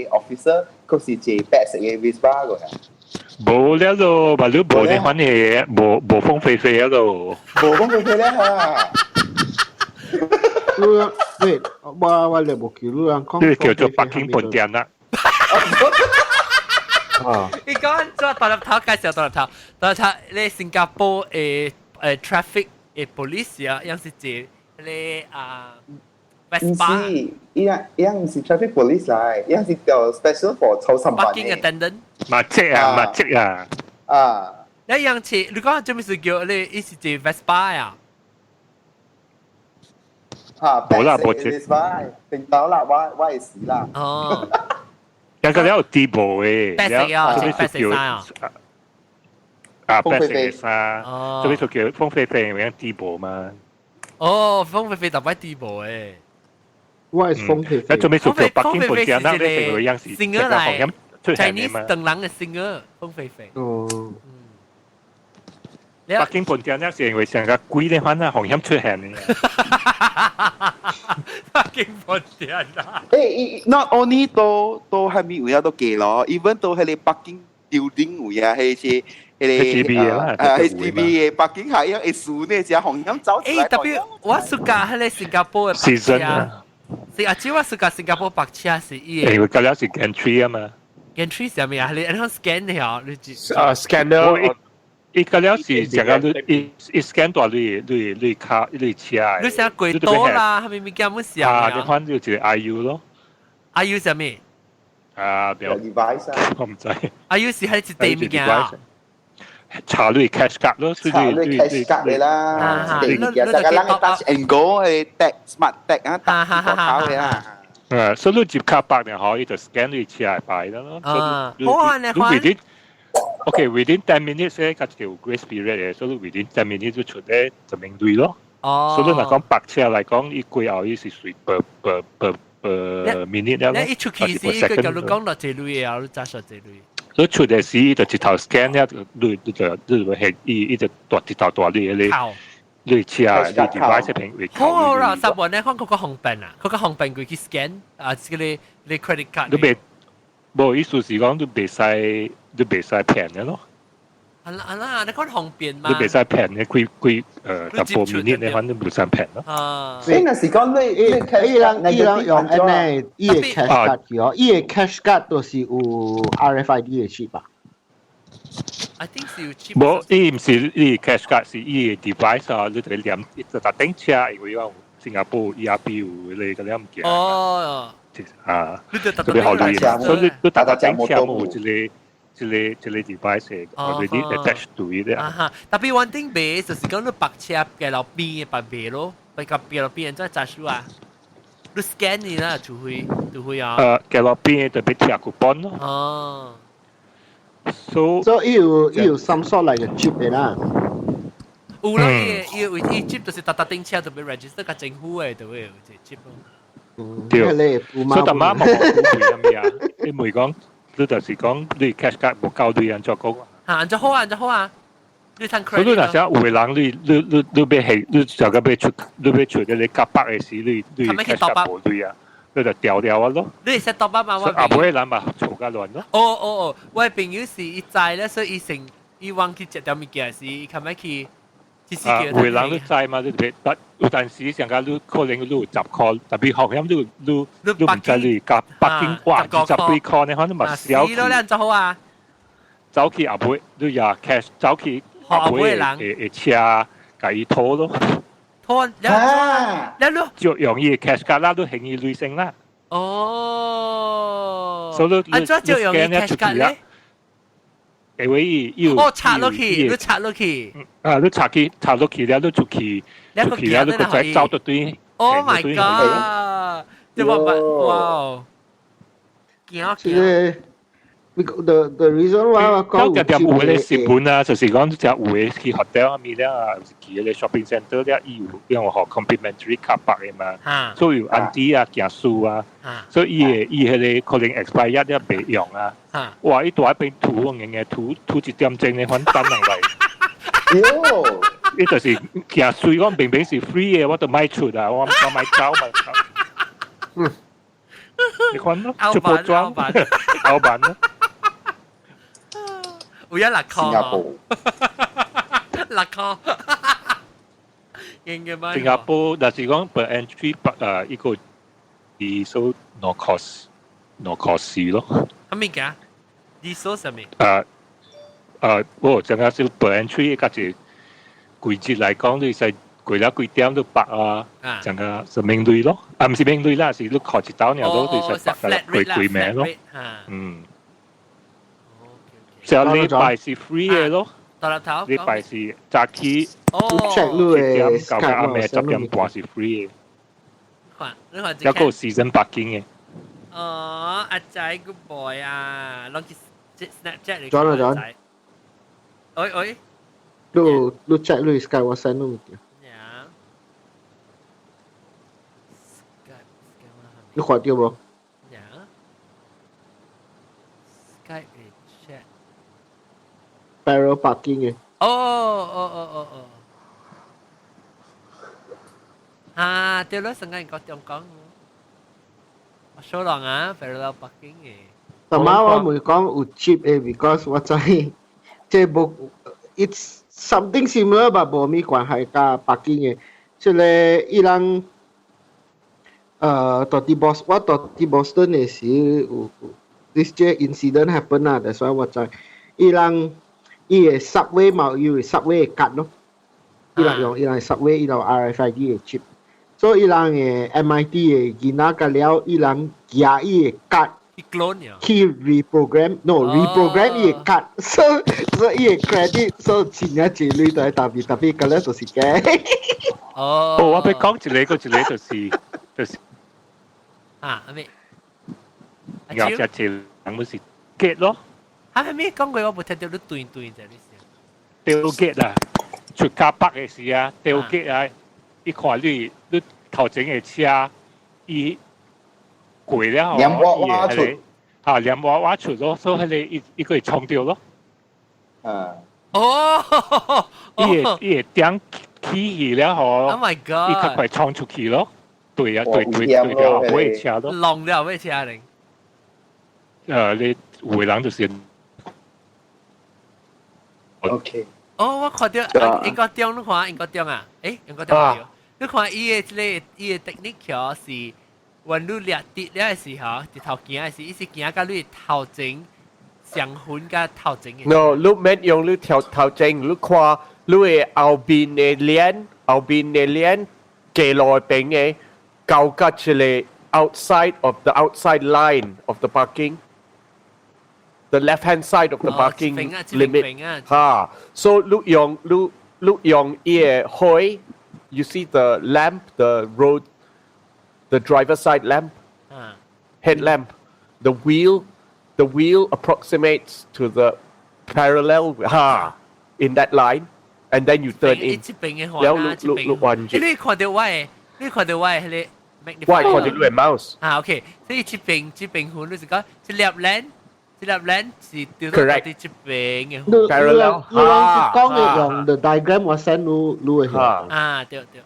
個 officer，佢是坐白色的 Vespa 個。無了咯，嘛你無你反正無無風飛飛了咯。無風飛飛了哈。喂，我我嚟無記錄人講。這個叫做北京飯店啦。啊！你講做大粒頭介紹大粒頭，大粒頭你新加坡的 traffic police 啊，樣是坐迄個啊唔是，伊樣伊樣唔是 traffic police 來，伊樣是叫 special for 抽三班 parking attendant。馬跡啊，馬跡啊。啊。你樣似你講做咩事叫你？伊是坐 Vespa 啊？嚇，冇啦，冇 Vespa，定到啦，我會死啦。哦。有個有地步嘅，白色啊，白色衫啊。啊，白色嘅衫，做咩叫風飛飛有地步嘛？哦，風飛飛特別地步誒。我係風飛飛。做咩叫北京本地人？那個樣是 singer 嚟，Chinese 唐人嘅 singer 風飛飛。哦。北京本地人是因為成個鬼咧，反正紅險出現嘅。北京本地人啊！誒，not only 都係咪位啊都記咯，even 都係你北京 building 位啊，係是 HDB 啦，啊 HDB 嘅北京係一會數呢，只紅險走。誒，特別我暑假喺你新加坡嘅白車，是啊，只我暑假新加坡白車是伊嘅。因為嗰了是 gantry 啊嘛。 gantry 是咩啊？你你 scan 嘅嗬？你啊 scanner。伊個了是成個你伊伊 scan 大你卡你車，你成貴多啦，係咪物件冇事啊？啊，你反正就一個 IU 咯。 IU 係咩？啊，不要，我唔知。 IU 是係一地物件啊？查你 cash card 咯，查你 cash card 嘅啦，地物件，大家人 touch and go 係 tag smart tag 啊，touch 個卡嘅啦。誒，所以你接卡百年可以就 scan 你車嚟擺啦咯。啊，好啊，你看。 OK，within 10 minutes 咧，佢就 grace period 嘅，所以 within 10 minutes 就出咧就明對咯。哦。所以若講白車嚟講，伊過後伊是隨 per minute 了咯。你一出去時，佢就你講落這類啊，你揸上這類。所以出嘅時，就一頭 scan 了，你你就你就係伊伊就大一頭大你你你車你 device 平會。好好啦，十萬咧，看嗰個紅病啊，嗰個紅病佢去 scan 啊，這個你你 credit card。你別，無意思是講你袂使。你袂使騙嘅咯。啊啦啊啦，你講方便嘛？你袂使騙嘅，幾幾淡薄 minute 你反正袂使騙咯。啊，所以若是講你你伊人伊人用按呢，伊個 cash card 哦，伊個 cash card 都是有 RFID 嘅 chip 吧？I think 是有 chip。無，伊毋是伊 cash card，是伊個 device 啊，你就連就搭頂車，因為講新加坡 ERP 有你個兩物件。哦。啊，特別好利，所以你你搭搭頂車冇一個。這個這個 device already attached to it 啊哈，特別 one thing 賣就是講你白車嘅路邊嘅白賣咯，白個邊路邊再雜數啊，你 scan 你啦，除非啊。街路邊特別貼 coupon 咯。哦。 So so 伊有 some sort like a chip 的啦。有啦，伊伊有伊 chip 就是搭搭頂車特別 register 個政府嘅，就會有這 chip 咯。對。所以大媽冇講咩啊？你唔會講。你就是講你 cash card 無夠對人作講。嚇，就好啊，就好啊。你趁 credit。所以若是有個人你你你你欲係你就個欲出你欲出你夾百嘅時，你你 cash card 無對啊，你就掉掉啊咯。你會使 top up 嘛？我阿妹人嘛嘈甲亂咯。哦哦哦，我朋友是伊知咧，所以伊成伊忘去食條物件時，伊較欲去。啊，有個人你知嘛？你別，但有陣時上個你可能你有10塊，特別學險你你你唔知你夾北京哇20幾塊呢，反正嘛少。是咯，你就好啊。走去後尾，你也 cash 走去後尾的車，共伊拖咯。拖，啊，你你就用伊 cash 卡啦，你還伊鐳先啦。哦。所以你啊，怎就用伊 cash 卡咧？因為伊有哦，插落去，你插落去。啊，你插去，插落去了，你出去，出去了，你閣再走到對。 Oh my god！這我哇！驚驚。 The reason why 我講有點有個新聞啊，就是講只有的去 hotel 啊，物了啊，是去個 shopping center 了，伊有用予 complimentary car park 的嘛，所以有 auntie 啊、行書啊，所以伊個伊彼個可能 expire 了袂用啊。哇！伊蹛彼邊塗硬硬塗塗一點鐘咧，反等人來。喲！伊就是行水，講明明是 free 的，我都莫出啊，我我莫走嘛。你看咯，出包裝，老闆咯。有一6塊，新加坡，6塊，應該新加坡，若是講 per entry 一個二數 no cost no cost 咯。啥物件？二數啥物？我講下是 per entry 較一規則來講，你使過了幾點都白啊，成個是免稅咯，啊唔是免稅啦，是你扣一刀爾都就是白個貴貴名咯，嗯。上禮拜是 free 嘅咯，禮拜是早起7點到暗暝10點半是 free 嘅。看，你看。一個 season parking 嘅。哦，阿仔 good boy 啊，攏去 Snapchat 嚟。轉啦轉。喂喂。你你 check 你 Skype 我 send 你物件。呀。你看到無？呀。Skype 嘅 chat。 Parallel parking 嘅。哦哦哦哦哦。啊，對咯，成個人講中講。我數人啊，parallel parking 嘅。同埋我唔講有 cheap 嘅，because 我知這無，it's something similar，但無咩關係佮 parking 嘅。這個伊人，到佇 Bos，我到佇 Boston 嘅時有 this 這 incident happen 啊，所以我知伊人伊個 subway 嘛有 subway 嘅卡咯，伊人用伊人 subway 伊人 RFID 嘅 chip。所以伊人嘅 MIT 嘅囡仔佮了，伊人舉伊個卡去 reprogram，no reprogram 伊個卡，所以伊個 credit，所以錢一錢鐳都係特別特別，佮了就是假。哦，我欲講一个，一个就是啊，阿咩？有只一人不是 gate 咯。啊，咩講過我無聽到你斷斷者你先。掉 gate 啊，出卡北嘅時啊，掉 gate 啊。伊看你你頭前的車，伊過了後，連我挖出，嚇連我挖出咯，所以彼個伊伊個會衝著咯。哦，伊會點起去了後，Oh my god！伊較快衝出去咯。對啊，對對對了後尾車咯。弄了尾車咧。你有的人就是。 OK。哦，我看著英國中，你看英國中啊？欸，英國中對。你看伊的這个伊的 technique 是，阮你掠直了的時候，直頭行的時，伊是行到你頭前相分佮頭前的。 No，你免用你頭頭前，你看你的後邊的鏈，後邊的鏈街路邊的，交甲這个 outside of the outside line of the parking。The left hand side of the parking limit 哈，所以你用你你用伊个火。You see the lamp, the road, the driver side lamp, headlamp, the wheel approximates to the parallel ha in that line, and then you turn in. 了你你你彎住。你看著我的，你看著我的彼个。我看著你的 mouse。啊，OK，所以這邊這邊款你是講這粒 lane，這粒 lane 是對到佇這邊的。 Parallel。你講的用 the diagram 我 send 你你會。啊，對對。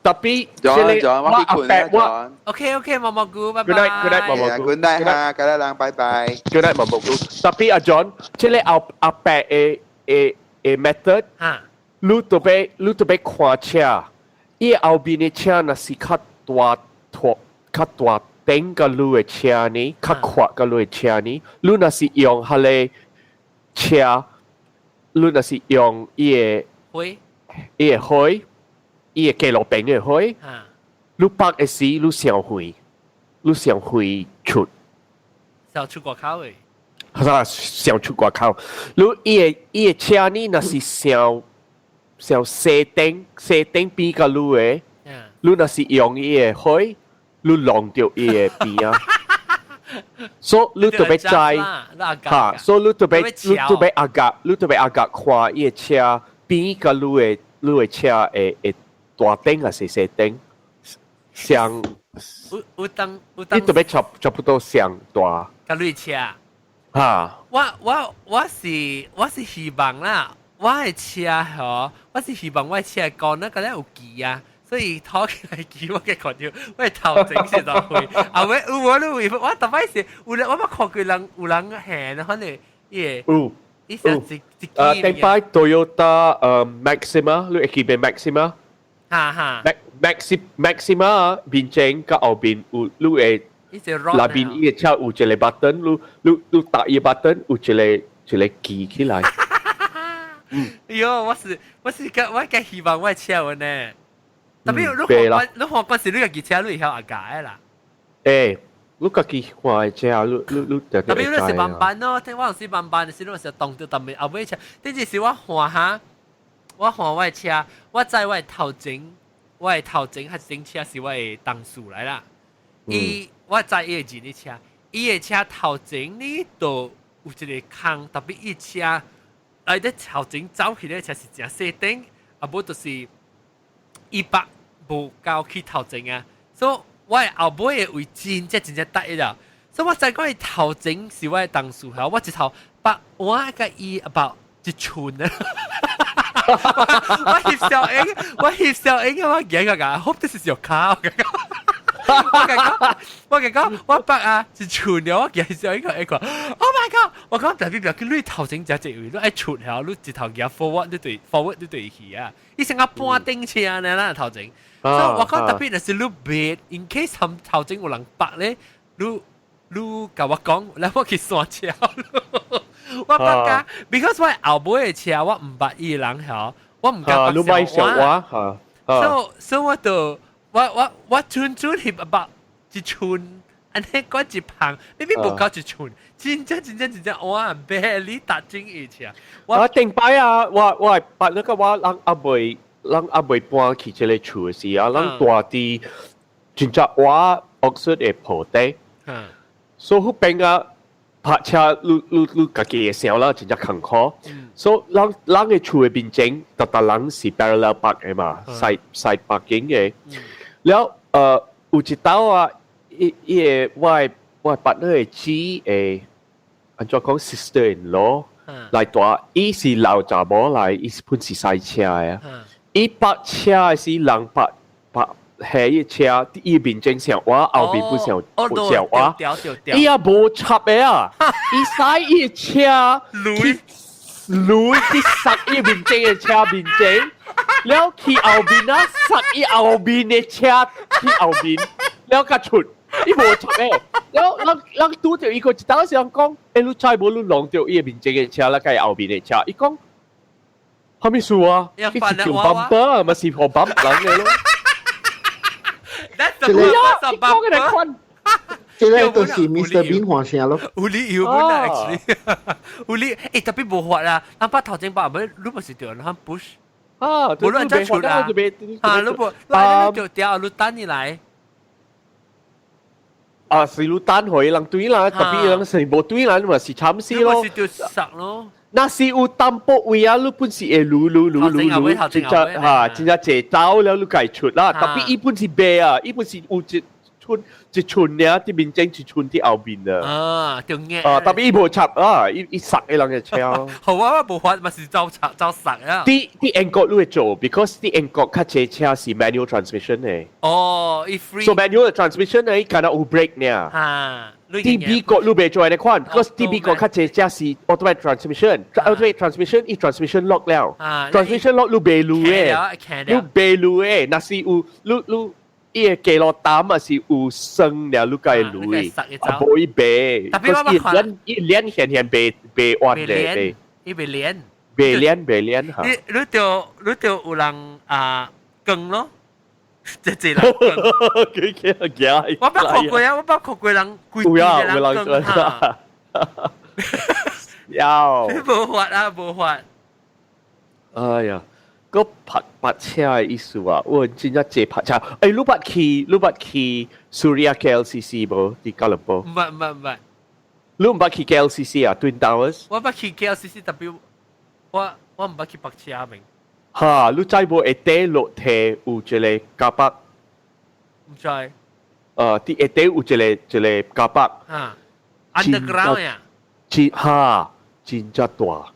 特別，咗咗，我去困啦，咗。 OK OK，毛毛菇，拜拜。 Good night，Good night，毛毛菇。 Good night 哈，各位人，拜拜。 Good night，毛毛菇。特別阿 John，這个後阿伯的的的 method，你特別你特別看車，伊後邊的車若是較大拖較大頂個你的車呢，較闊個你的車呢，你若是用彼个車，你若是用伊的火，伊的火。伊个街路邊的火，你泊的時你傷遠，你傷遠出，傷出外口的，哈，傷出外口。你伊个伊个車呢，若是傷傷細頂細頂邊佮你的，你若是用伊个火，你弄著伊个邊啊。所以你特別知，哈，所以你特別你特別阿格，你特別阿格看伊个車邊佮你的你的車會會。大頂還是細頂？上有有當有當，你特別差差不多上大。佮你車。哈！我我我是我是希望啦，我的車吼，我是希望我的車講那個咧有機啊，所以拖起來機我嘅看著，我的頭前是就會，啊喂，有我都會，我逐擺是有人我捌看過人有人行，反正伊個有。伊是一一支。頂擺 Toyota Maxima，你會記得 Maxima？哈哈，Maxi Maxima 面前佮後邊有你會，內邊伊个車有一个 button，你你你打伊 button 有一个一个機起來。哎喲，我是我是個我較希望我的車有呢。特別你看你看嗰時你家己車，你會曉阿解啦。欸，你家己看的車，你你你特別你是慢慢咯，聽我是慢慢，是你是動到特別後尾車。頂一時我換下，我換我的車，我知我的頭前，我的頭前還是頂車是我的同事來啦。伊我知伊的人的車，伊的車頭前呢就有一個空，特別伊車，哎，咧頭前走去咧車是誠細頂，啊無就是伊百無夠去頭前啊，所以我的後尾的位真正真正大啦。所以我知講伊頭前是我的同事吼，我一頭把我佮伊 about 一寸啊。我翕相影，我翕相影，我行個個，hope this is your car 我講，我講，我白啊，一寸了，我行相影個一個，Oh my god！我講特別表，佢你頭前只一位，你愛出嚇，你一頭行 forward，你對 forward 你對去啊，伊成個半頂車呢，咱頭前。所以我講特別就是你別，in case 頭前有人白咧，你你共我講，來我去煞車。我捌甲，because 我後尾的車我毋捌伊人吼，我毋敢你買小我嚇，所以我就我我準準翕 about 一寸，按呢講一旁，你邊無夠一寸，真正真正真正我 barely 踏進伊車。我頂擺啊，我我捌那個我人阿未人阿未搬去這個厝時啊，人住佇真正我 Oxford 的鋪底，所以彼邊啊。泊車，你你你家己會想啦，真正艱苦。所以人人的厝的面前，逐逐人是 parallel park 的嘛，side side parking 的。了，有一道啊，伊伊個我的我的 partner 的姊的，按怎講 sister in law 來住，伊是老查某來，伊是本是駛車的。伊泊車的是人泊泊。係伊車，伊面前上我，後面不上上我，伊也無插的啊！伊駛伊車去攄去塞伊面前的車面前，了去後面啊，塞伊後面的車去後面，了較出，伊無插的。了人人拄著伊個一當時人講，欸，你知無？你弄著伊面前的車，了佮伊後面的車，伊講，啥物事啊？伊是用 bumper，嘛是予 bump 人的咯。這個講嘅款，這個都是 Mr. Bean 換聲咯。有理由本來 actually，有理，欸特別無法啦，咱把頭前把咪，你不是著咱 push 啊，無論再出啦，啊，你無，你就掉，你等你來。啊，是你等予人對啦，特別人是無對啦，你嘛是慘死咯。是就殺咯。若是有淡薄位啊，你本是會擼擼擼擼擼，真正嚇，真正坐走了，你家出啦。特別伊本是白啊，伊本是有一寸一寸爾，佇面前一寸佇後面啊。啊，對嘅。啊，特別伊無插啊，伊伊殺的人的車。好啊，我無法嘛是走插走殺啊。佇佇英國你會做，because 佇英國較濟車是 manual transmission 的。哦，伊 free。 So manual transmission 呢，伊敢若有 brake 爾。啊。佇美國你袂做按呢款，because 佇美國較濟車是 automatic transmission，automatic transmission 伊 transmission lock 了，transmission lock 你袂擼的，你袂擼的，若是有你你伊個加落膽啊是有酸了，你才會擼的，啊無伊袂，because 伊伊鏈現現袂袂彎的，伊袂連，袂連袂連嚇。你你就你就有人啊更咯。這這人，佢佢我捌看過啊，我捌看過人規地的人更哈。有。無法啊，無法。哎呀，個泊泊車的意思啊，我真正濟泊車。欸，你捌去你捌去 Suria KLCC 無？佇吉隆坡？毋捌毋捌毋捌。你毋捌去 KLCC 啊？Twin Towers？我捌去 KLCC，特別我我毋捌去泊車明。哈！你知無下底落梯有一個 car park？毋知。佇下底有一個一個 car park。啊，underground 呀。真哈，真正大，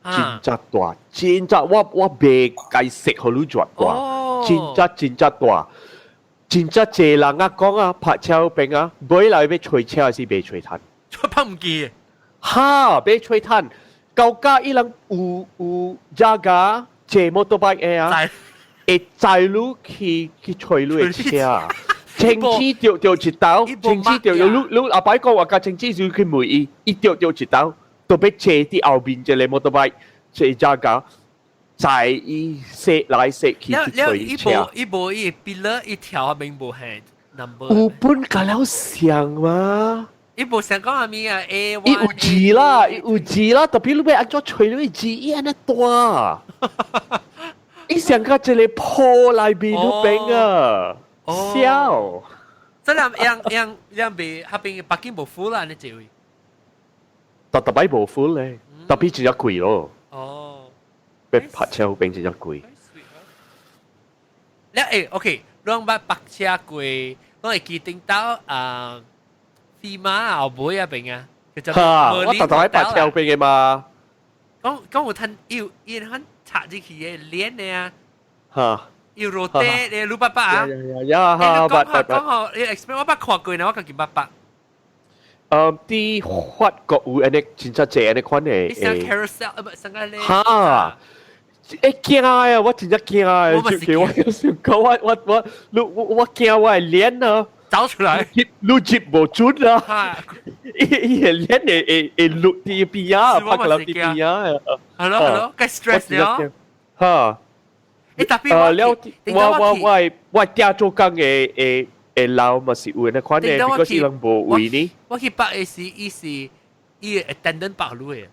真正大，真正我我袂解釋予你偌大，真正真正大，真正濟人啊講啊，泊車邊啊，尾來欲揣車是袂揣趁。泊毋記。哈，欲揣趁，到家伊人有有遮個。坐 motorbike 的啊，會載你去去揣你的車，清子著著一刀，清子著你你後擺講話共清子就去問伊，伊著著一刀，都欲坐佇後面一個 motorbike 坐遮個，載伊踅來踅去了去揣了伊車無。伊無伊 pillar 一條明無係 number。有本甲了像嘛？伊無想講啥物啊？A 伊有字啦，伊有字啦，特別你欲按怎揣你字，伊按呢大。伊上個一個鋪內面都邊啊，笑。這兩樣樣樣別，彼邊北京無付啦，你這位。特特擺無付咧，特別真正貴咯。欲泊車彼邊真正貴。了欸，OK，攏捌泊車過，攏會記頂到啊，飛馬後尾啊邊啊，叫做哈，我特特擺泊車彼邊嘅嘛。講講有趁有伊肯插入去嘅鏈的啊。有 rotate 咧，攏捌捌啊。呀哈，捌捌講吼，你 explain 我捌看過呢，我家己捌捌。佇法國有按呢真正濟按呢款的。你像 carousel 啊，不，上個咧。哈！會驚啊！我真正驚啊！就我想講，我我我，你我我驚我的臉啊！走出來，你接無準啊！伊伊個臉會會會落佇邊啊，拍落佇邊啊！係咯係咯，該 stress 了。哈！欸，特別我了，我我我我嗲做工的的的樓嘛是有按呢款的，because 伊人無位呢。我去泊的時，伊是伊 attendant 泊你的。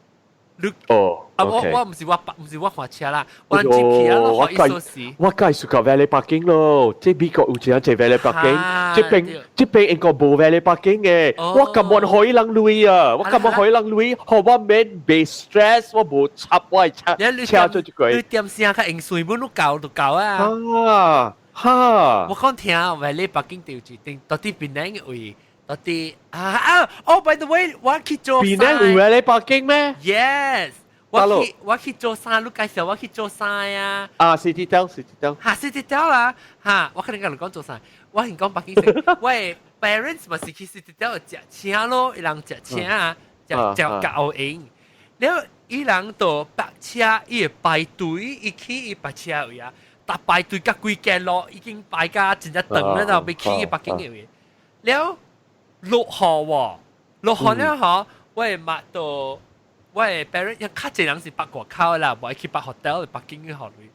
你哦，啊，我我毋是我泊，毋是我換車啦，我接去啊，我伊鎖匙。我梗係屬 valet parking 咯，這美國有真濟 valet parking，這邊這邊英國無 valet parking 嘅，我甘願予伊人鐳啊，我甘願予伊人鐳，予我免袂 stress，我無插我的車車做一個。你點聲較用水本都夠就夠啊。啊，哈！我講聽 valet parking 就一定到底檳城嘅位。到底啊啊！哦，by the way，我去做檳城有 valet parking 咩？Yes，我去我去做衫，你介紹我去做衫啊？啊，Cititel，Cititel。哈，Cititel 啦，哈，我可能共你講做衫，我係講北京城，我的 parents 嘛是去 Cititel 食車咯，伊人食車啊，食食夠用，了伊人就泊車，伊會排隊，伊去伊泊車位啊，但排隊甲規間路已經排甲真正長了，就欲去伊北京的位，了。落雨喎，落雨了嗬，我會抹到我的 parents，因較濟人是泊外口啦，無愛去泊 hotel 北京嘅學類。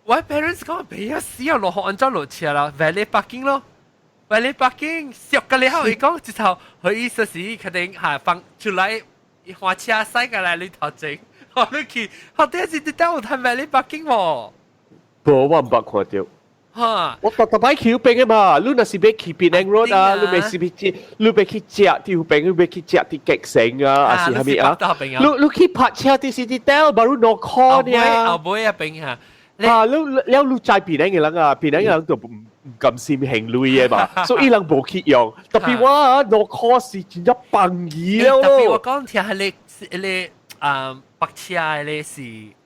我的 parents 講袂啊死啊，落雨按怎落車啦，valet parking 咯，valet parking 熟個了後，伊講一頭，佢意思是肯定嚇放出來，伊換車駛過來你頭前，我你去，學啲是佇倒有趁 valet parking 喎。無，我毋捌看著。哈！我特特擺去彼邊的嘛，你若是欲去檳城 Road 啊，你欲是欲食，你欲去食佇彼邊，你欲去食佇吉城啊，還是啥物啊？你你去泊車佇 Cititel，baru 2箍呢。後尾啊邊嚇。啊！你了你知檳城的人啊，檳城的人就毋甘心還鐳的嘛，所以伊人無去用。特別我啊，2箍是真正便宜了。特別我講聽彼個彼個啊，泊車的咧是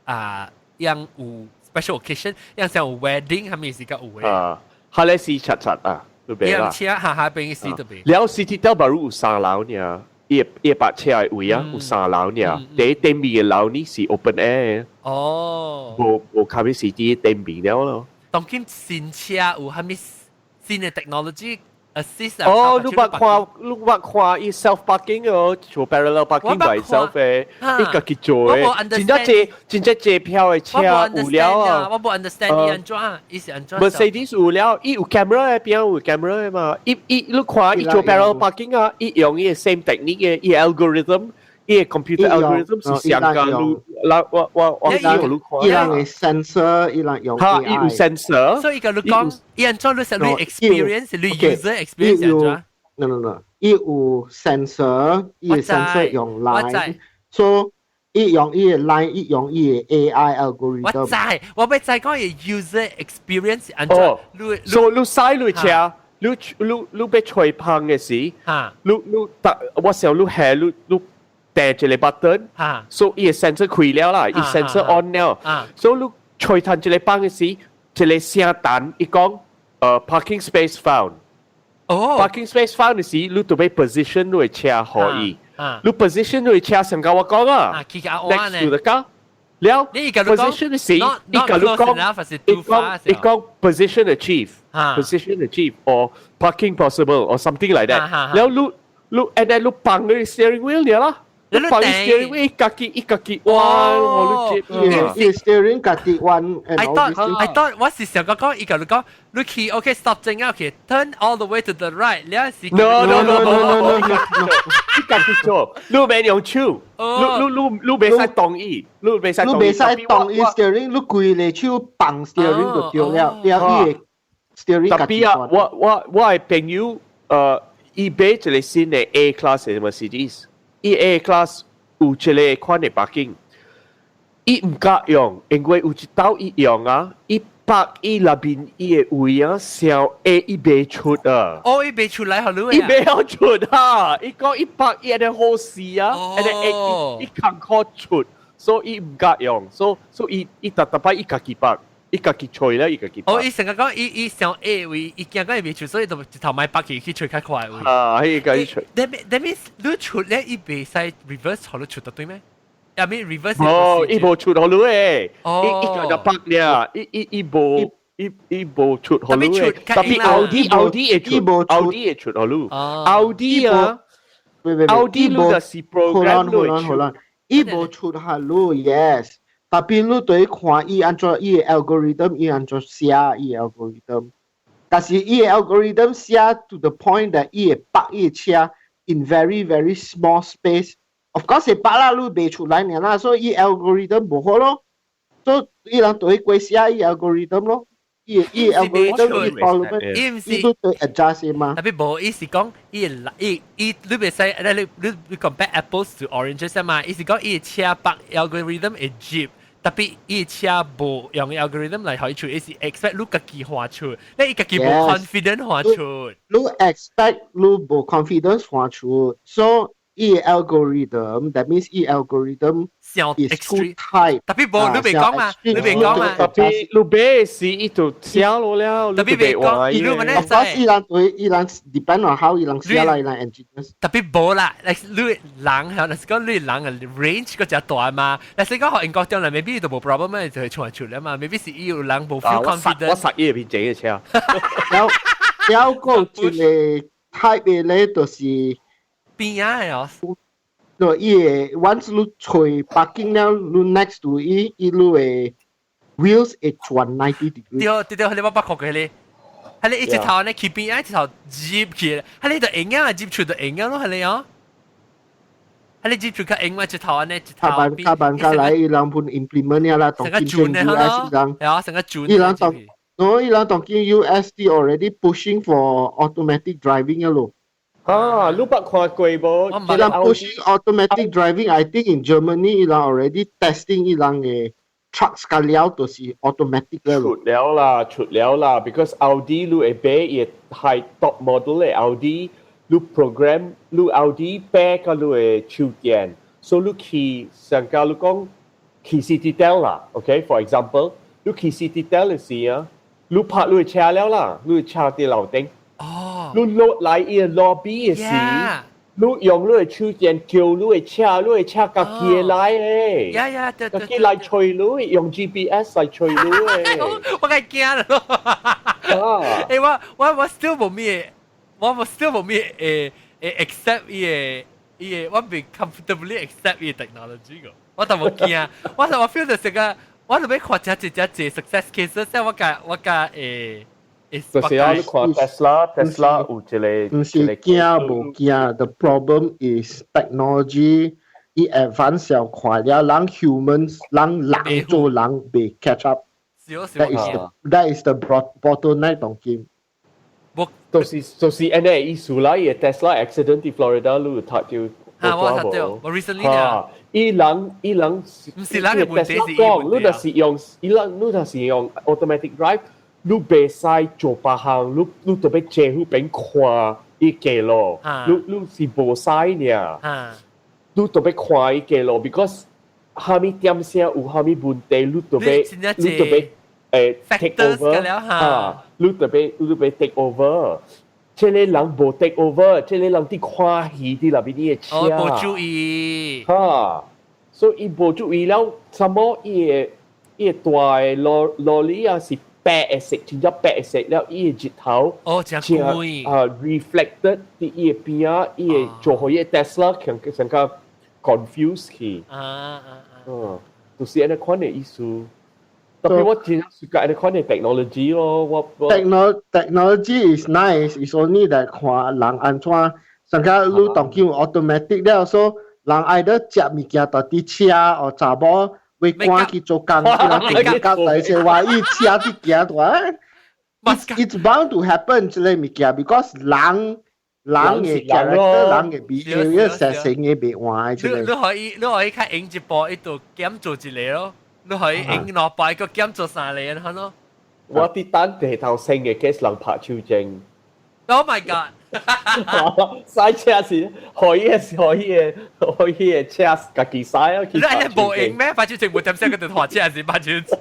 啊，樣有 special occasion，樣像有 wedding 係咪是較有的？啊，彼個是柒柒啊，都別啦。車下下邊是特別。了 Cititel baru 有三樓呢，伊伊泊車的位啊，有三樓呢。第一頂面的樓呢是 open air。無無卡比是佇頂面了咯。當今新車有啥物新的 technology assist 啊？哦，你捌看，你捌看伊 self parking 哦，做 parallel parking by itself 的，伊家己做的，真正濟真正濟票的車有了啊！我無 understand 伊按怎，伊是按怎？Mercedes 有了，伊有 camera 的邊有 camera 的嘛？伊伊你看伊做 parallel parking 啊，伊用伊的 same technique 的，伊 algorithm。伊個 computer algorithm 是相當你，我我我有你看，伊人的 sensor，伊人用哈，伊有 sensor，所以伊個你講，伊按怎你是你 experience，你 user experience 按怎？No no no，伊有 sensor，伊個 sensor 用 line，所以伊用伊個 line，伊用伊個 AI algorithm。我知，我欲知講伊 user experience 按怎？所以你駛你車。你你你欲揣棚的時，你你我想你下你你。掟一個 button，所以伊個 sensor 開了啦，伊 sensor on 了，所以你揣趁一個棚的時，一個聲彈，伊講parking space found。parking space found 的時，你就欲 position 你的車予伊，你 position 你的車上共我講啊，next to the car，了 position 的時，伊共你講，伊講伊講 position achieve，position achieve or parking possible or something like that，了你你 and then 你放你 steering wheel 了啦。你放 steering 伊家己伊家己彎，我你接。伊 steering 家己彎。 I thought 我是想講講，伊共你講，你去 OK stop 正啊，OK turn all the way to the right，你是 No no no no no no no，伊家己做，你免用手，你你你你袂使動伊，你袂使你袂使動伊 steering，你規個手放 steering 就對了，了伊 steering 特別啊，我的朋友，伊買一個新的 A class 的 Mercedes，伊 A class 有一個款的 parking，伊毋敢用，因為有一道伊用啊，伊泊伊內面伊的位啊，傷 A 伊袂出啊。哦，伊袂出來好你伊袂曉出啊！伊講伊泊伊按呢好勢啊，按呢伊伊艱苦出，所以伊毋敢用，所以伊伊逐逐擺伊家己泊。伊家己揣咧，伊家己。哦，伊成日講伊伊想 A 位，伊驚講伊袂出，所以就一頭買北去去揣較快位。啊，伊家己揣。 That means 你出咧，伊袂使 reverse 予你出得對咩？I mean reverse。哦，伊無出予你的。哦。伊伊就泊咧，伊伊伊無伊伊無出予你的。特別奧迪奧迪會出，奧迪會出予你。奧迪啊，奧迪你就是 program 你出。伊無出予你，yes。特別你對看伊按怎伊的 algorithm，伊按怎寫伊 algorithm，但是伊的 algorithm 寫 to the point that 伊會泊伊車 in very very small space。Of course 會泊啦，你袂出來爾啦，所以伊 algorithm 無好咯。所以伊人就會過寫伊 algorithm 咯。伊伊 algorithm 伊 follow，伊毋是伊都對 adjust 嘛。特別無，伊是講伊伊伊你袂使，你你你 compare apples to oranges 嘛？伊是講伊車泊 algorithm 會接。特別伊車無用 algorithm 來予伊出，伊是 expect 你家己畫出，你家己無 confident 畫出。你 expect 你無 confidence 畫出，所以伊 algorithm that means 伊 algorithm is too tight。特別無，你袂講嘛？你袂講嘛？特別你買時伊就寫落了，特別袂講，伊你問咧在。伊人對伊人 depend on how 伊人寫啦，伊人 engineers。特別無啦，like 你人係，若是講你人嘅 range 個只大嘛，若是講學英國中嚟，maybe 就無 problem 嘛，就會出出來嘛，maybe 是伊有人無 feel confident。我殺伊邊整嘅車。了了個一個 type 嘅咧，就是邊啊哦。就伊會 once 你揣 parking 了，你 next to 伊，伊你會 wheels 會轉90 degree。對對對，你捌捌看過咧？係你一隻頭呢，去邊啊，一隻頭接起，係你就用啊，接出就用啊咯，係你哦。係你接出較用嘛，一頭呢，一頭。較慢較慢較來，伊人本 implement 啦，當今轉 US 人，係啊，成個轉。伊人當，我伊人當今 USD already pushing for automatic driving 咯。啊，你捌看過無？伊人 pushing automatic driving，I think in Germany 伊人 already testing 伊人的 trucks 較了都是 automatic 了。出了啦，出了啦，because Audi 你會買伊 high top model 的 Audi，你 program 你 Audi 買個你的手電，所以你去上家你講去 Citadel 啦，OK，for example，你去 Citadel 的時啊，你泊你的車了啦，你的車佇樓頂。哦，你落來伊個 lobby 的時，你用你的手電叫你的車，你的車家己來咧， yeah yeah，對家己來揣你，用 GPS 來揣你咧。我較驚了咯。啊！欸，我 still 無咩，我 still 無咩會 accept 伊個伊個，我袂 comfortably accept 伊個 technology 個，我就無驚，我就我 feel 到成個，我就欲看遮濟遮濟 success case，即我共我共會。就是啊，你看 Tesla，Tesla 有一個毋是驚無驚，the problem is technology 伊 advance 較快了，人 humans 人人做人袂 catch up。That is the bottleneck 當今。我就是按呢意思啦，伊 Tesla accident 佇 Florida 你有讀到？嚇，我讀到，我 recently 啊。伊人伊人毋是人的問題是講，你就是用伊人，你就是用 automatic drive。你袂使做別項，你你特別坐彼邊看伊記錄，你你是無使爾，你特別看伊記錄，because 蝦米點聲有蝦米問題，你特別你特別take over 啊，你特別你特別 take over。這個人無 take over，這個人佇看戲佇內面的車，無注意，哈，所以伊無注意了，什麼伊的伊的大的羅羅厘啊是白的色，真正白的色了，伊的日頭，哦，真開啊，reflected 佇伊的邊仔，伊會做予伊 Tesla 強成個 confuse 去。啊啊啊！嗯，就是按呢款的意思。特別我真係喜歡按呢款的 technology 咯，我 Technology is nice, is only that 看人按怎，上個你當叫 automatic 了，所人愛得食物件到佇車，或查某會趕去做工，去人停到大隻話伊車佇行大。It's bound to happen 這個物件，because 人人嘅 character，人嘅 behavior 實性嘅袂換。你你可以你可以較用一步，伊就減做一個咯。你可以用兩擺個減做三個，係咯。我佇等地頭先嘅 case 人拍手震。 Oh my god！駛車是可以嘅，可以嘅，可以嘅車家己駛啊！你係無用咩？拍手震無點聲，佢就拖車還是拍手震？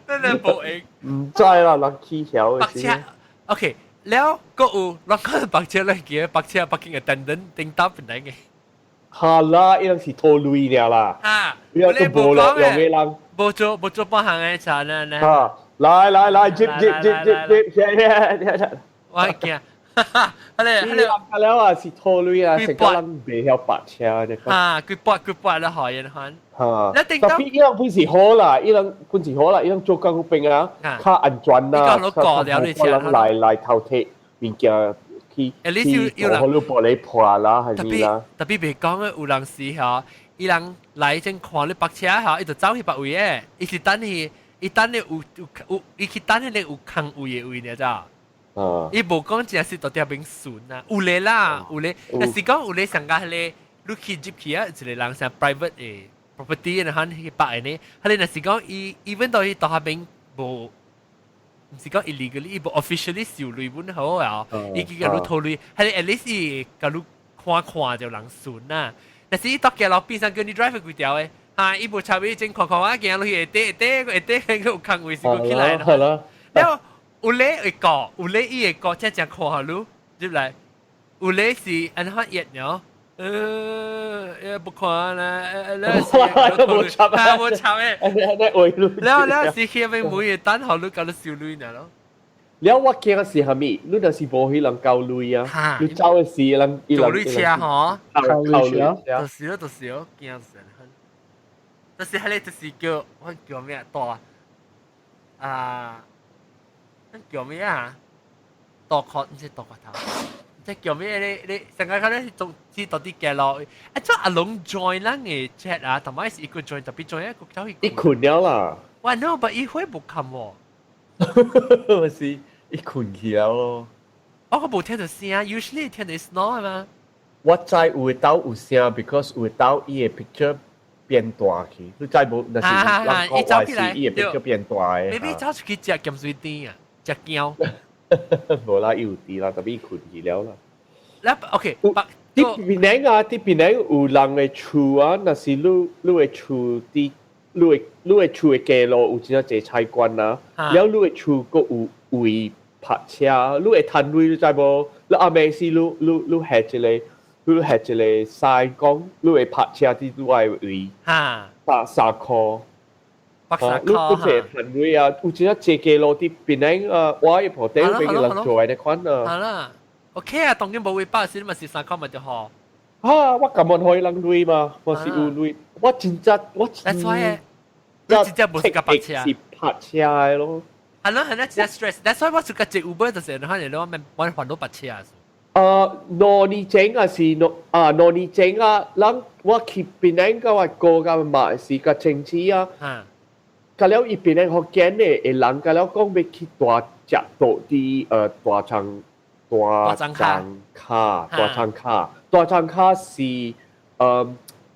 你係無用？毋知啦，人起曉嘅。白車，OK，了，閣有，人講白車咧，記得白車北京嘅等等頂搭本來嘅。哈啦，伊人是拖鐳爾啦。哈，你都無咯，用咩人？無做無做半項嘅查呢呢。哈，來來來，接接接接接，我驚，哈咧哈咧，了啊是拖鐳啊，成個人袂曉白車嘅。哈，佢撥佢撥了好人看。哈，特別伊人本是好啦，伊人本是好啦，伊人做工嗰邊啊，較安全啦，較人來來偷摕物件。誒，你有人有玻璃破啦，係咪啦？特別別講嘅有人時吼，伊人來正看你白車吼，伊就走去別位嘅，伊是等去，伊等你有有有，伊去等迄個有空位的位，你知？啊！伊無講真是到底邊順啊，有咧啦，有咧，但是講有咧上加迄個，你去入去啊，一個人像 private 的 property，然後去白的呢，佢若是講伊 even 到伊到下邊無。毋是講 illegally，伊無 officially 收鐳本好啊，伊去共你討鐳，係 at least 伊共你看看就人順啦。但是伊到街路邊上叫你 drive 幾條的，哈，伊無插伊正看看我行落去下底下底下底個有空位是過起來。係啦。了有咧會過，有咧伊會過，真正看下你入來，有咧是按怎熱了？不看啦，無插啊，無插誒，了了是去邊每日等候你共你收鐳爾咯。了我驚是啥物？你若是無彼人交鐳啊，你走的時人伊人車吼，靠鐳車，就是咯，就是咯，驚死人。就是彼个就是叫我叫咩大啊？叫咩啊？大殼毋是大骨頭。即叫咩？你你成個可能總之到底街路，啊，做阿龍 join 咱嘅 chat 啊，同埋是一個 join 特別 join 一個走去。伊睏了啦。哇，no，but 伊會無冚喎。咪是伊睏去了咯。我個無聽到聲，usually 聽到 snore 嘛。我知有兜有聲，because 有兜伊嘅 picture 變大去，你知無？若是人講話是伊嘅 picture 變大嘅。 maybe 走出去食鹹水甜啊，食膠。無啦，伊有甜啦，特別伊睏去了啦。啦，OK，佇檳城啊，佇檳城有人的厝啊，若是你你的厝佇你的你的厝的街路有真濟菜館啊，了你的厝閣有位泊車，你會趁鐳你知無？你暗暝時你你你下一個，你下一個 sign 講你會泊車佇你的位，百三箍。百三箍。你你會趁鐳啊？有真濟街路佇檳城啊，我一鋪頂俾人做的款啊。好啦。OK 啊，當然無違法，是嘛是三箍嘛就好。啊，我甘願予人鐳嘛，我是有鐳，我真正我真。That's why 你真正無是共泊車。是泊車的咯。係咯係咯，真正 stress。That's why 我就佮坐 Uber 就是可能我免我煩惱泊車。兩年前啊是兩啊兩年前啊，人我去檳城佮我哥佮嘛是佮親戚啊。佮了伊檳城福建的的人，佮了講欲去大食到佇大腸。大腸跤，大腸跤，大腸跤是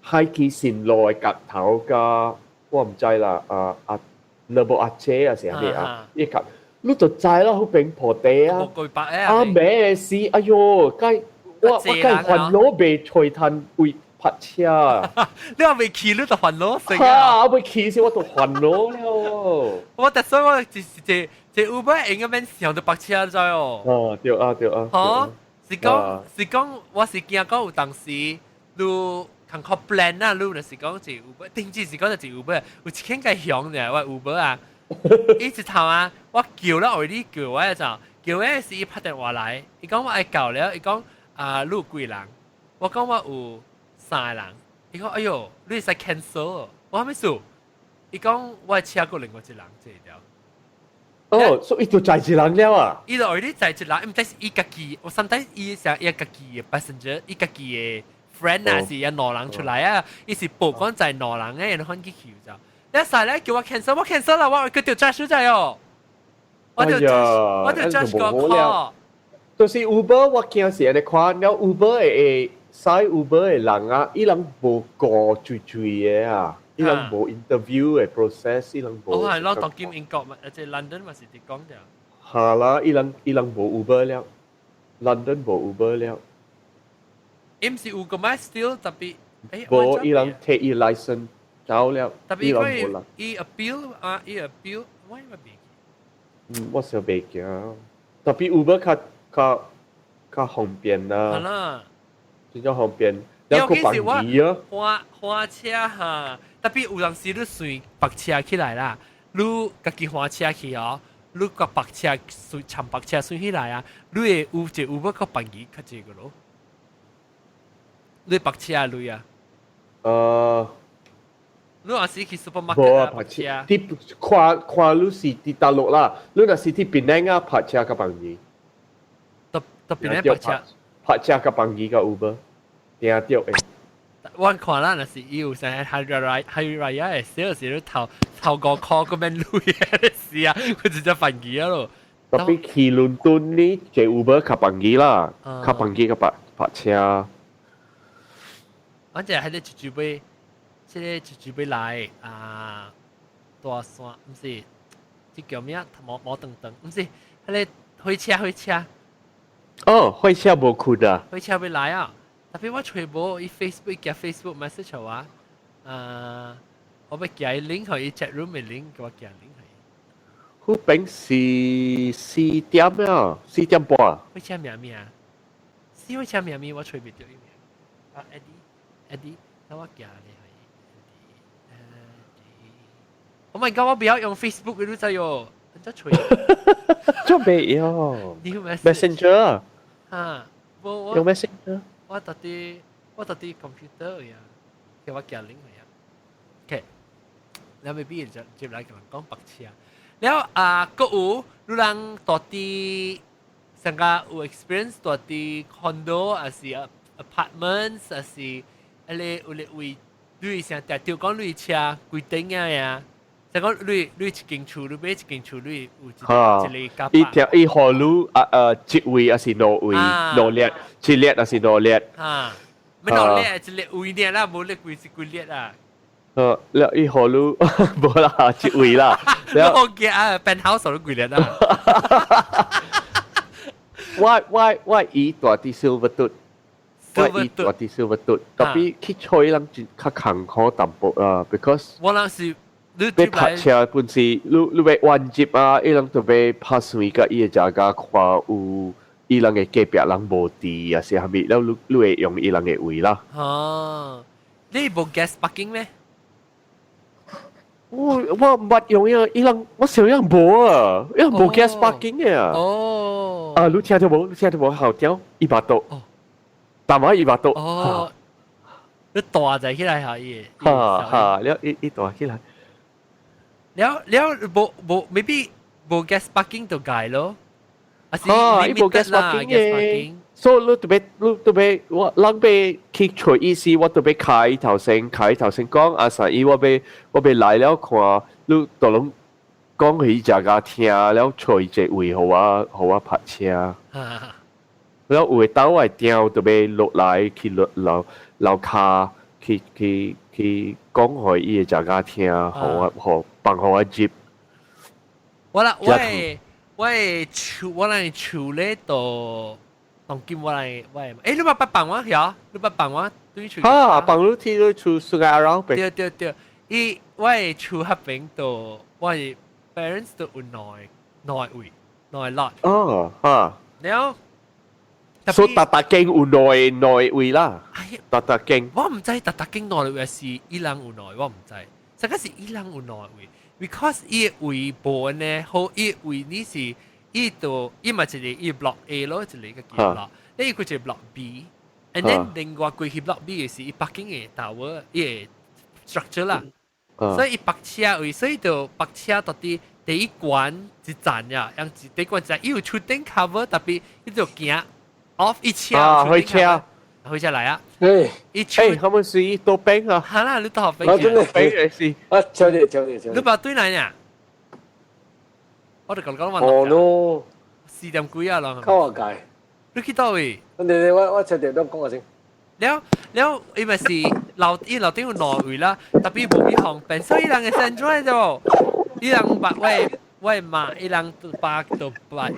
海基線路的角頭佮我毋知啦，啊啊，你無阿姐啊是啥物啊？伊個你就知啦，彼邊破地啊，啊咩事？哎喲，該我我該煩惱袂揣趁位泊車。你話未去你就煩惱死啊！我未去時我就煩惱了。我特所以我就是這。這 Uber 應該免想到泊車知哦。哦，對啊，對啊。吼，是講是講，我是驚講有當時你工課 plan 啊，你就是講是 Uber，頂次是講就是 Uber，有一間個響嘅，我 Uber 啊，伊一頭啊，我叫了，為你叫我就叫我是伊拍電話來，伊講我愛到了，伊講啊，你有幾人？我講我有三個人，伊講哎喲，你會使 cancel，我啥物事？伊講我車過另外一個人坐了。哦，所以伊就載一人了啊？伊就 already 載一人，毋知是伊家己，我 sometimes 伊想伊家己的 passenger，伊家己的 friend 啊，是伊兩人出來啊，伊是報講載兩人的，然後去去就，一時咧叫我 cancel，我 cancel 啦，我佢就 charge 咗哦，我就 charge 個 call。就是 Uber 我驚是按呢看，了 Uber 會使 Uber 的人啊，伊人無過最最的啊，伊人無 interview 的 process，伊人無。我係攞當今英國嘛，即係 London 嘛是佇講著。係啦，伊人無 Uber 了，London 無 Uber 了。毋是有個咩 still 特別？無，伊人提伊 license 走了。特別佢伊 appeal 啊，伊 appeal，我嘛袂記。嗯，我想袂記。特別 Uber 較較較方便啦。係啦。真正方便。有個便宜啊。花花車哈，特別有陣時你隨白車起來啦，你家己花車去哦，你個白車隨尋白車隨起來啊，你會有一 Uber 較便宜較濟個咯。你白車鐳啊？你若是去 supermarket 無啊，白車。佇看看你是佇大陸啦，你若是佇檳城啊，白車較便宜。特別咧白車。白車較便宜較 Uber，定著的。我看啦，若是伊有啥 Hari Raya Hari Raya 的時，時你頭頭5塊個免鐳的是啊，佢直接便宜啊咯。特別去倫敦呢，坐 Uber 較便宜啦，較便宜較白車。反正係咧一住尾，這個一住尾來啊，大山毋是，這叫咩？摩摩登登，毋是，彼個火車火車。哦，火車無困啊！火車欲來啊！特別我揣無伊 Facebook 寄 Facebook message 我，啊，我欲寄伊 link 予伊 chat room 的 link，叫我寄 link 予伊。彼邊是4點啊，4點半。火車名名，是火車名名，我揣袂著伊名。啊，Eddie，Eddie，等我寄你係 Eddie，Eddie。Oh my god！我不要用 Facebook 你知喲，怎揣？做咩用？Messenger 啊，無我用 Messenger。我到底 computer 呀，叫我寄 link 呀。OK，你 maybe 就接來同人講白車。了啊，閣有你人蹛佇上個有 experience 蹛佇 condo 還是 apartments 還是彼個有咧位，你成定著講你車規頂啊呀？就講你一間厝，你買一間厝，你有一個夾。伊條伊予你啊一位還是兩位，兩列，一列還是兩列？啊，咩兩列？一列位爾啦，無列幾是幾列啊？了伊予你無啦，一位啦。了我記啊，penthouse 都幾列啊？我伊蹛佇 Silverton，我伊蹛佇 Silverton，特別去揣人真較艱苦淡薄啊，because 我人是。欲泊車本是你欲彎入啊，伊人就欲拍算佮伊的食家看有伊人的隔壁人無佇啊，是啥物？了你會用伊人的位啦。哦，你無 guest parking 咩？我毋捌用啊，伊人我想伊人無啊，伊人無 guest parking 的啊。哦。啊，你聽著無？你聽著無？後條伊巴肚。哦。淡仔伊巴肚。哦。你大就起來下伊。哈哈，了伊大起來。了了，無無，maybe 無 guest parking 就解咯。啊，伊無 guest parking 嘅，所以你特別我人欲去揣意思，我特別開頭先開頭先講，啊，啥伊我欲來了看，你都攏講予伊食甲聽，了揣一個位予我泊車。了有的兜的店特別落來去落樓樓跤去講予伊的食甲聽，予我予放予我入。我啦，我的厝，我來厝咧都當今我來我的，欸，你捌放我曉？你捌放我對厝？哈，放你去你厝 Sungai Arau。對對對，伊我的厝彼邊都我的 parents 都有兩位兩 lot。哦，哈。了。所以逐逐間有兩位啦。逐逐間。我毋知逐逐間兩位是伊人有兩，我毋知。這個是伊人有兩位，because 伊的位無呢，好伊位你是伊都伊嘛一個伊 block A 咯，一個個叫 block，你伊閣一個 block B， And then 另外規去 block B 是伊 parking 嘅 tower，伊個 structure 啦。所以伊泊車位，所以就泊車到底第一關一站呀，樣子第一關一站，伊有出頂 cover，特別伊就行 off 一車。啊，開車，開車來啊！誒，一出，誒，他們是多兵啊！係啦，你多兵。我真係兵嘅是。啊，超啲超啲超啲。你把對來呀？我就講講話。哦喏， 4點幾啊咯。靠我界。你去倒位？你我車條都講下先。了了，伊咪是樓伊樓頂有兩位啦，特別無去方便，所以人會生出來就，伊人把我我媽，伊人把就把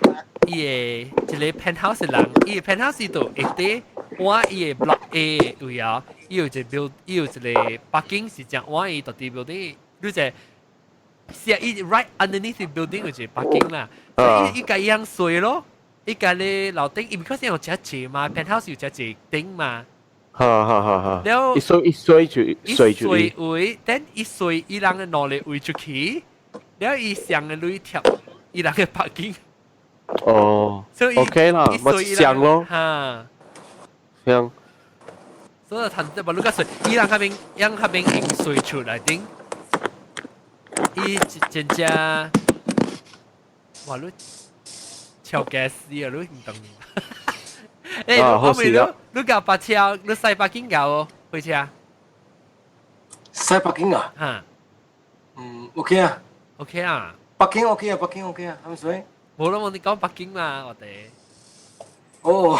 伊個一個 penthouse 人，伊個 penthouse 就一啲換伊個 block A 位啊，伊有一個 build，伊有一個 parking 是正換伊到底 building，你就是伊 right underneath the building 有一個 parking 啦，所以伊家一樣睡咯，伊家咧樓頂，伊 because 有遮濟嘛，penthouse 有遮濟頂嘛。哈哈哈哈！了一睡一睡就睡住位，等一睡伊人嘅攞嚟位出去，了伊上嘅鐳貼伊人嘅 parking。哦，所以 OK 啦，咪上咯，哈，上。所以趁這無你個睡，伊人較邊，人較邊用睡出來頂，伊真正，哇！你超 gas 啊！你唔懂。誒，我問你，你架白車，你駛北京架無？火車？駛北京啊？嚇。嗯，OK 啊。 OK 啊。北京 OK 啊，北京 OK 啊，係咪水？冇啦，我哋講北京嘛，我哋。哦。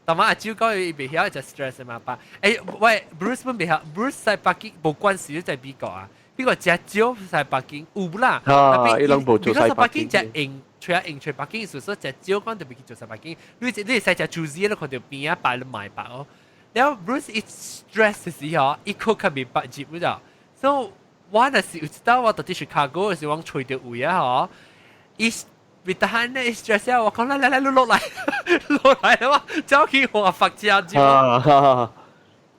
但係阿蕉講伊袂曉就 stress 嘛，爸。誒，喂，Bruce 本袂曉，Bruce 喺北京無關事，在美國啊。美國真少喺北京有啦。啊，伊攏無做喺北京。北京只用。吹啊用吹北京，所以食少講特別去做晒北京。你你會使食主子，你看到邊啊擺你賣白哦。然後 Bruce 一 stress 的時候，一口較袂白接，你知道？所以我若是有一道我到底 Chicago 的時，我吹到位啊嗬，伊別得閒咧 stress 啊，我講來來來，你落來落來啦嘛，走去我發車接。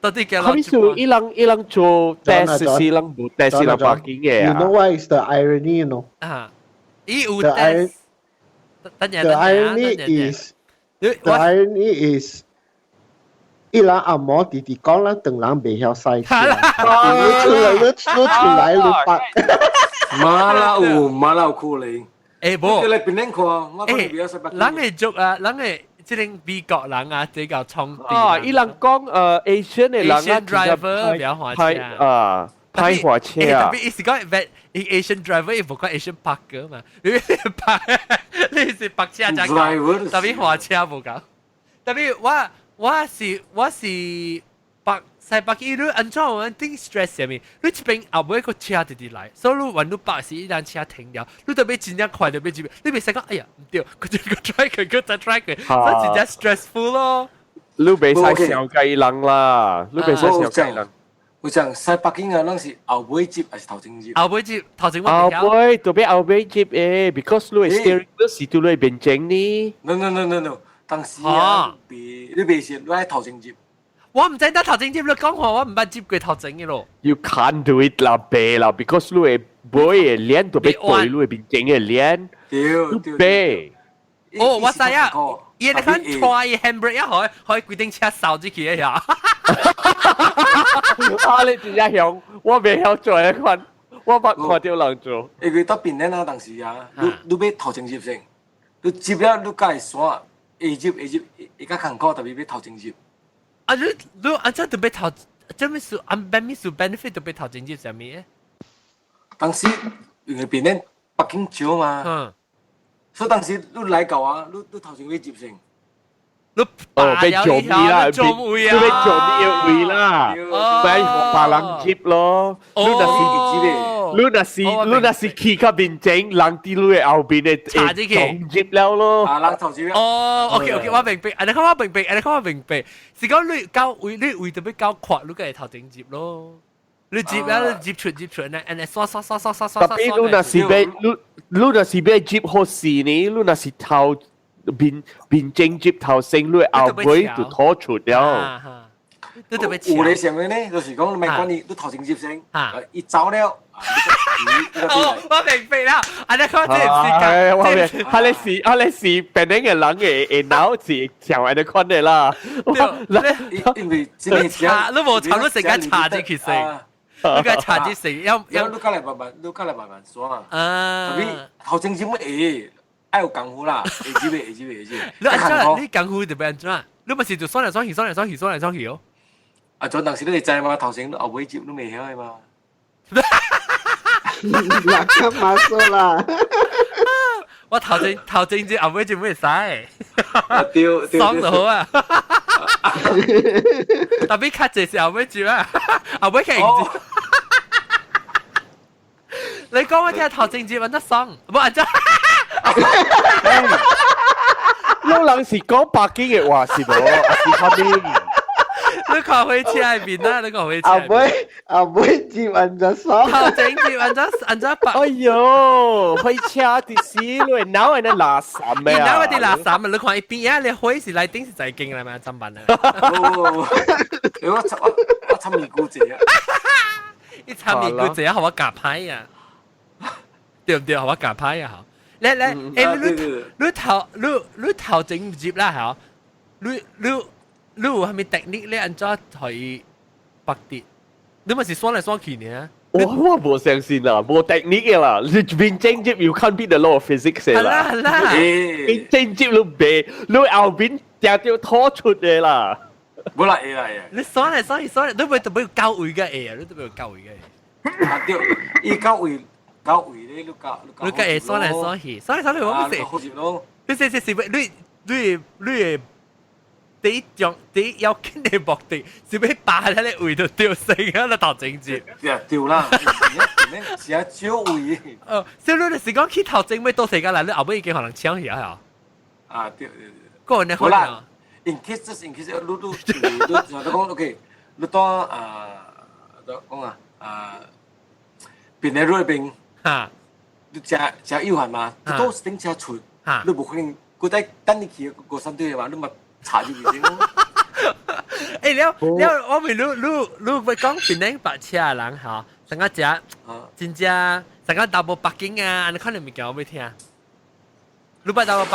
到底叫他們說伊人伊人做 test 是人無 test 是人北京嘅 You know what is the irony, you know? 啊，伊有 test。 The irony is the irony is 伊人阿嬷弟弟講啦，等人袂曉駛車，你出來你你出來你白。馬拉有馬拉有可能。誒無，你來邊看，我講你袂曉駛北京。人會足啊，人會這個美國人啊，這個創地。啊，伊人講Asian 的人啊，Asian driver 比較歡車啊。歹滑車啊！特別伊是講 Asian driver，伊無講 Asian parker 嘛，你泊你是泊車才講，特別滑車無講。特別我我是我是泊西北京，你按怎我頂 stress 啥物？你這邊後尾個車直直來，所以你還你泊時一輛車停了，你特別真正快特別這邊，你袂使講哎呀毋對，佢就個 try 佢，佢再 try 佢，所以真正 stressful 咯。你袂使小雞人啦，你袂使小雞人。有講駛北京啊，攏是後尾接還是頭前接？後尾接，頭前我後尾特別後尾接誒，because 你 steering wheel 是對你面前呢。 No no no no no，當時啊，別你別是你喺頭前接。我毋知得頭前接，你講話我毋捌接過頭前嘅咯。 You can't do it 啦，白啦，because 你會尾嘅臉特別對你面前嘅臉。對對。哦，我知啊，伊你看拖伊 handbrake 一開，可以規定車掃進去一下。啊！你真正曉，我袂曉做迄款，我捌看到人做。因為到邊咧啊，當時啊，你你欲頭前接先，你接了你該會煞，下接下接會較艱苦，特別欲頭前接。啊！你你按怎特別頭，這物事按咩事 benefit 特別頭前接啥物？當時因為邊咧北京少嘛，所以當時你來到啊，你你頭前欲接先。你哦，被做咪啦，做位啊，被做咪嘅位啦，被別人接咯。你若是你若是你若是去較面前，人佇你嘅後邊嘅插進去，撞接了咯。啊，人頭前。哦，OK OK，我明白，你看我明白，你看我明白，是講你到位，你位特別夠闊，你個頭前接咯。你接啊，你接出接出，呢，呢，刷刷刷刷刷刷。特別你若是欲你你若是欲接好勢呢，你若是頭。面面前接頭先，你後尾就拖出了。你特別有咧上嘅呢，就是講咪管你，你頭前接先，伊走了。哦，我明白啦，啊，你看這是講，我明，他咧是他咧是別人嘅人嘅嘅腦子想按呢款的啦。因為你查，你無查，你成間查進去先，你個查進去，要要你過來慢慢，你過來慢慢刷啊。特別頭前接乜嘢，愛有功夫啦，會接嘅，會接嘅，會接。你按怎？你功夫特別按怎？你咪是就刷來刷去，刷來刷去，刷來刷去哦。啊，做當時你會知嘛？頭前後尾接都未曉的嘛。嗱，咁馬蘇啦！我頭前頭前接後尾接唔會使，對，爽就好啊！特別較濟是後尾接啊，後尾佢唔接。你講我聽頭前接揾得爽，唔係真。老人是講北京嘅話是無？是啥物？你看火車入面啦，你看火車。後尾後尾接按怎爽？頭前接按怎按怎白？哎喲，火車伫死你腦喺那垃圾咩啊？腦喺啲垃圾啊！你看伊邊啊，你火是內頂是在經啦嘛？怎辦啊？我我我參咪姑姐啊！你參咪姑姐啊，予我夾歹啊！對唔對？予我夾歹啊！嚟嚟，欸，你你頭你你頭前接啦，嚇？你你。你有啥物 technique 咧？按怎可以白啲？你咪是刷來刷去呢？我我無相信啦，無 technique 嘅啦，你面正接 you can't beat the law of physics 啦。係啦係啦，面正接你袂，你後邊定掉拖出嘅啦。無啦會啦會。你刷來刷去刷來，你袂特別有到位嘅會啊？你特別有到位嘅。啊對，伊到位到位咧，你到你個會刷來刷去，刷來刷去我唔識。你是是是，你你你。第一種第一要緊的目的是欲拔彼个位就丟死啊！你頭前接，對啦，是啊，少位。哦，所以你就是講去頭前欲倒時間來，你後尾已經予人搶去啊！啊，對對對。個人好啦。 In case just in case，你你你就講 OK，你當啊，講啊啊，邊個嗰邊，哈，你食食有限嘛，你到頂車出，你無可能，佢在等你去過山對嘛，你嘛。查住佢先。欸，了了，我問你，你你會講檳城白車的人吼，上個食，真正上個大部北京啊，按呢款的物件我欲聽。你捌大部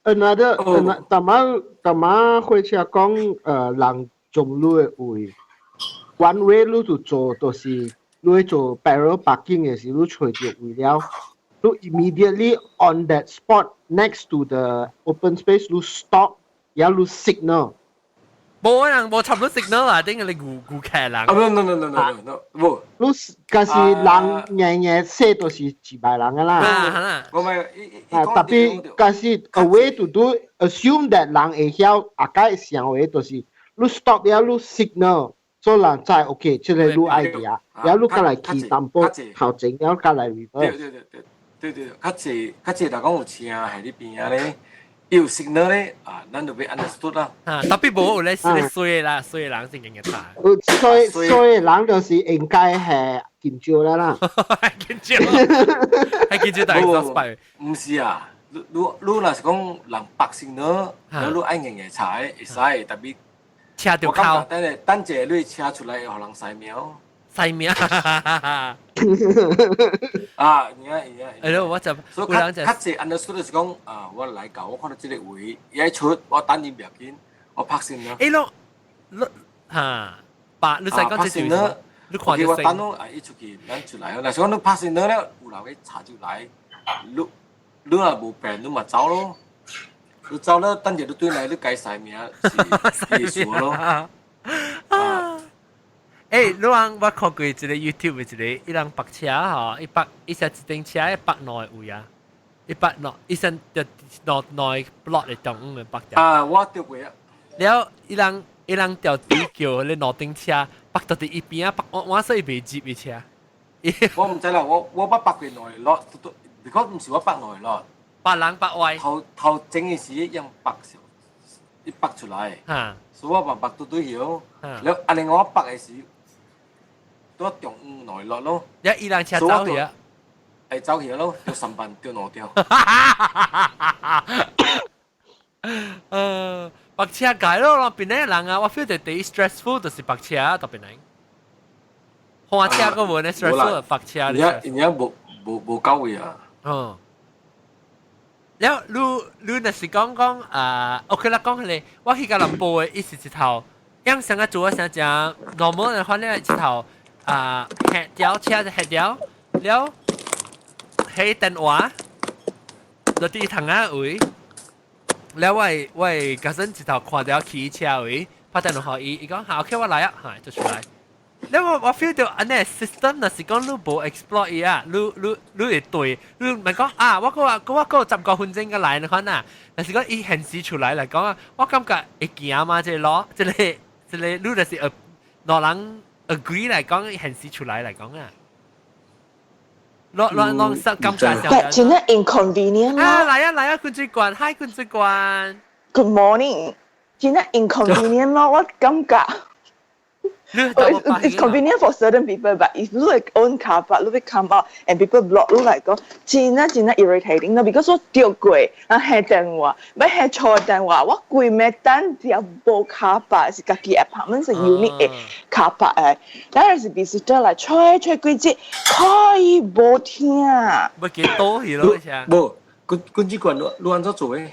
北？ Another，逐擺逐擺火車講，人從你的位，one way 你就做，就是你做 parallel parking 的時，你揣著位了，你 immediately on that spot next to the open space，你 stop。有你 signal，無人無插到 signal 啊！頂個你顧顧客人。啊，no no no no no no，無。你假是人硬硬說都是幾百人噶啦。我咪啊，特別假是 a way to do assume that 人會曉啊，該想話就是你 stop 了你 signal，所以人知 OK，這個你 idea，然後你過來騎淡薄頭前，然後過來 reverse。對對對對對對，較濟較濟，若講有車喺你邊仔咧。有 signal 咧，啊，咱就欲 understood 啦。啊，特別無有咧，是咧衰啦，衰人先經嘅查。衰衰人就是應該係緊張啦啦。緊張，係緊張，但係 exhaust 毋是啊，你你你若是講人白 signal，你愛硬硬查會使，特別車著靠。等下等者你車出來會予人塞苗。塞苗。啊，有影有影。哎喲，我就所以較較濟 understood 就是講啊，我來到，我看到這個位，伊愛出，我等伊袂要緊，我拍先啦。欸，儂，你哈，白你使講這是呢？你看就我等咯，啊，伊出去，咱出來。若是講你拍先了，有人去查入來，你你若無變，你嘛走咯。你走了，等者你轉來，你改姓名是意思咯。啊。欸，你講我看過一個 YouTube 一個，伊人泊車吼，伊泊伊說一頂車伊泊兩個位啊，伊泊兩，伊先就兩兩個 block 的中央的泊掉。啊，我著過啊。了，伊人伊人調地叫咧兩頂車泊到佇伊邊仔泊，我我所以袂入伊車。我毋知啦，我我捌泊過兩個 lot，如果毋是我泊兩個 lot，別人泊歪。頭頭前的時用泊伊泊出來，所以我嘛泊拄拄曉。了，啊另外我泊的時。我中央來落咯，一伊人車走去啊，會走去咯，著三班著兩條。泊車解咯，邊啲人啊，我 feel 到第一 stressful 就是泊車，特別難。花車個無呢 stressful，泊車。而家而家無無無夠位啊。哦。了，你你若是講講啊，OK 啦，講起來，我去吉隆坡的，伊是一頭，樣上個做啊，啥正 normal 的話咧，一頭啊，下掉車就下掉，了，喺電話，落佇窗仔位，了我會家陣一頭看到騎車位，拍電話予伊，伊講好 OK 我來啊，嚇就出來。了我我 feel 到按呢 system 若是講你無 explore 伊啊，你你你會對，你唔係講啊，我個我個15個分鐘個來你看啊，若是講伊現時出來來講啊，我感覺會行嘛，這個路，這個這個你就是兩人 agree 來講，現時出來來講啊，攞攞攞感覺上。真係 inconvenient 啊！來啊來啊，君主官，Hi 君主官。 Good morning，真係 inconvenient 咯，我感覺。 It's convenient for certain people, but if you like own car park, you come out and people block 你來講，真係真係 irritating 咯。Because 我掉過，啊係電話，欲係錯電話，我規暝等條無 car park，是家己 apartment 是 unit 的 car park 誒。但是 visitor 來吹吹幾節，可以無聽。欲幾多去咯？無，君君主官你你按怎做的？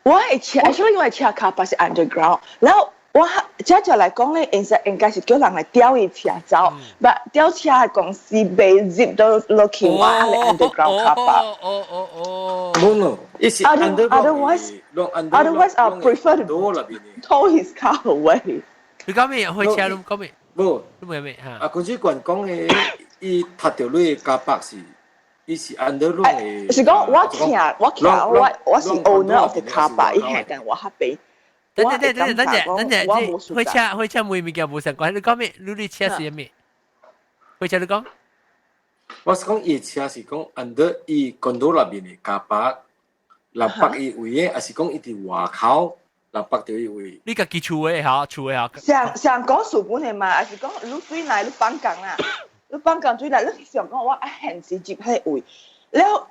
我的車，actually 我的車 car park 是 underground，然後。我這就來講咧，其實應該是叫人來吊伊車走，但吊車的公司袂入到落去我的 underground car park。哦哦哦。 No no，伊是 underground。 Otherwise, I prefer to tow his car away。你講咩？開車你講咩？無，你冇咩嚇？啊，君主官講的，伊踢到你的 car park 是，伊是 underground 的。是講我騎，我騎，我我是 owner of the car park，伊係但我較俾。等等等等等等等等，開車開車每物件無相關，你講咩？你你車是咩？開車你講？我是講伊車是講 under 伊 condo 內面的 car park，人泊伊位的，還是講伊佇外口人泊著伊位？你家己厝的嚇，厝的嚇。上上講數本的嘛，還是講你對來你放工啦？你放工對來，你想講我愛現時接彼個位，了。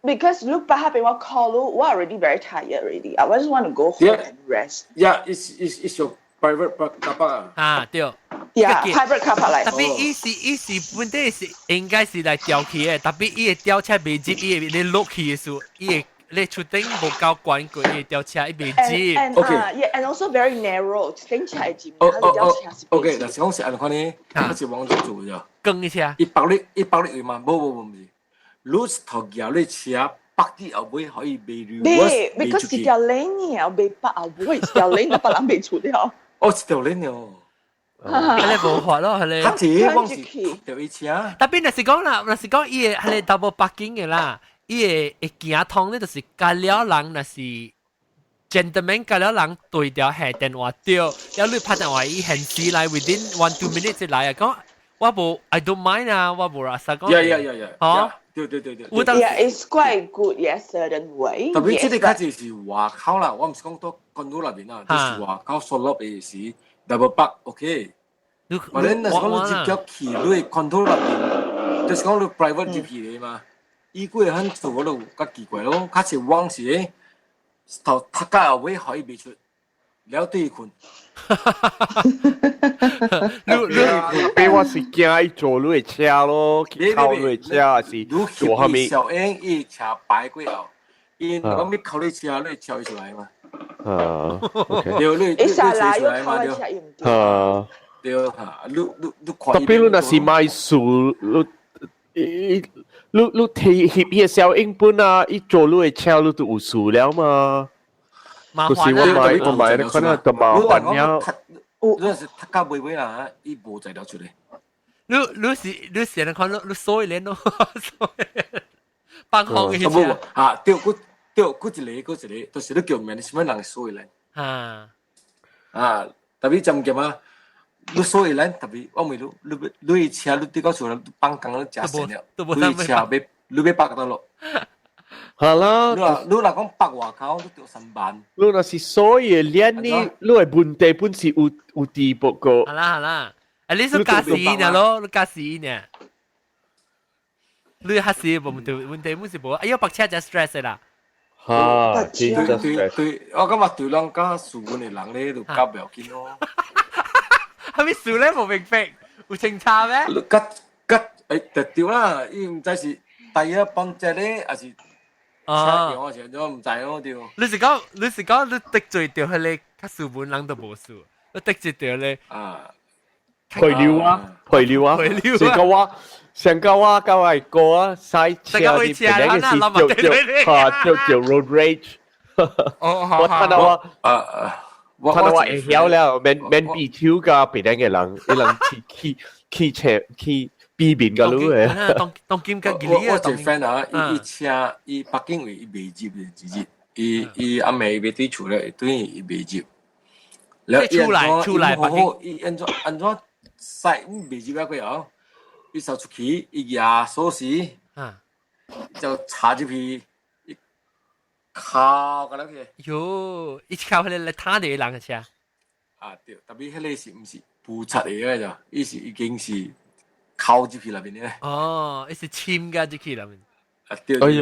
Because 你擺彼邊我 call 你，我 already very tired already. I just want to go home and rest. Yeah, it's your private car park 啊。啊，對。 Yeah, private car park 來。特別伊是伊是本底是應該是來吊起的，特別伊會吊車袂入，伊會你落去的時候，伊會你出頂無夠懸過，伊會吊車伊袂入。 OK. Yeah, and also very narrow，頂起來入。哦哦哦。OK，若是講是按款呢，我是往做做啫。更一車。伊泊你伊泊你位嘛？無無無，毋是。你頭夾你車泊佇後尾可以袂袂，because 一條 lane 啊，袂泊後尾，一條 lane 都別人袂出了。哦，一條 lane 哦。係你無法咯，係你。較濟往是掉伊車。特別若是講啦，若是講伊會係 double parking 的啦，伊會會行通咧，就是加了人若是 gentleman 加了人對掉下電話對，了你拍電話伊現時來 within 1-2 minutes 就來啊，講我無 I don't mind 啊，我無啦，實講。 Yeah. 好。對對對對。 Yeah, it's quite good, yes, certain way. 特別這個較濟是外口啦，我毋是講到 condo 內面啊，就是外口疏落的時 double park OK。或者若是講你直接去你 condo 內面，就是講你 private 入去的嘛，伊幾個很做嗰度較奇怪咯，較是往時頭讀到後尾可以袂出，了對伊睏。你你俾我是驚伊坐你的車咯，去靠你的車還是做啥物？小英伊車擺過後，伊講你靠你車，你車伊出來嘛？啊，OK。對，你你下來又靠你車用對。啊。對嚇，你你你看。特別你若是買樹，你你你提翕伊個小英本啊，伊坐你的車，你就有事了嘛。就是我買我買，你可能就麻煩了。你是讀到尾尾啦，伊無材料出來。你你是你是你看你你鎖鏈咯，放空一下。無嚇，對，佮對，佮一個佮一個，就是你叫 management 人鎖鏈。啊啊，特別怎講啊？你鎖鏈特別，我問你，你你車你對到厝放工你食神了，你車欲你欲泊佗落。係啦，你你若講泊外口，你著3萬。你若是所以連你你的問題本是有有佇不過。好啦好啦，啊你是駕駛呢咯，你駕駛呢？你還是無問題，問題本是無，哎喲，泊車就 stress 啦。嚇，對對對，我感覺對人較斯文的人咧，就較袂要緊咯。係咪數咧無明白？有清查咩？較較欸，就對啦，伊毋知是大約幫這咧，還是車橋，還是按怎毋知咯對。你是講你得罪著彼个較斯文人都無事，你得罪著咧啊，賠了啊，賠了啊，賠了啊。上個我我哥啊，駛車啲別個是著著嚇著著 road rage。哦，我睇到我啊，睇到我會曉了，免免比手佮別個人，伊人去去去車去避免個路的。當當今個我我一個 friend 啊，伊伊車伊北京位伊袂入的，直接伊伊暗暝伊欲對厝咧，對伊袂入。了出來出來北京，伊按怎按怎駛袂入啊過後，伊走出去，伊舉鎖匙，就插入去，伊敲個落去。喲，伊敲彼个來攤佇人的車。啊對，特別彼个是毋是浮出的個就，伊是已經是敲入去內面的。哦，伊是深個入去內面。啊對。哎呀，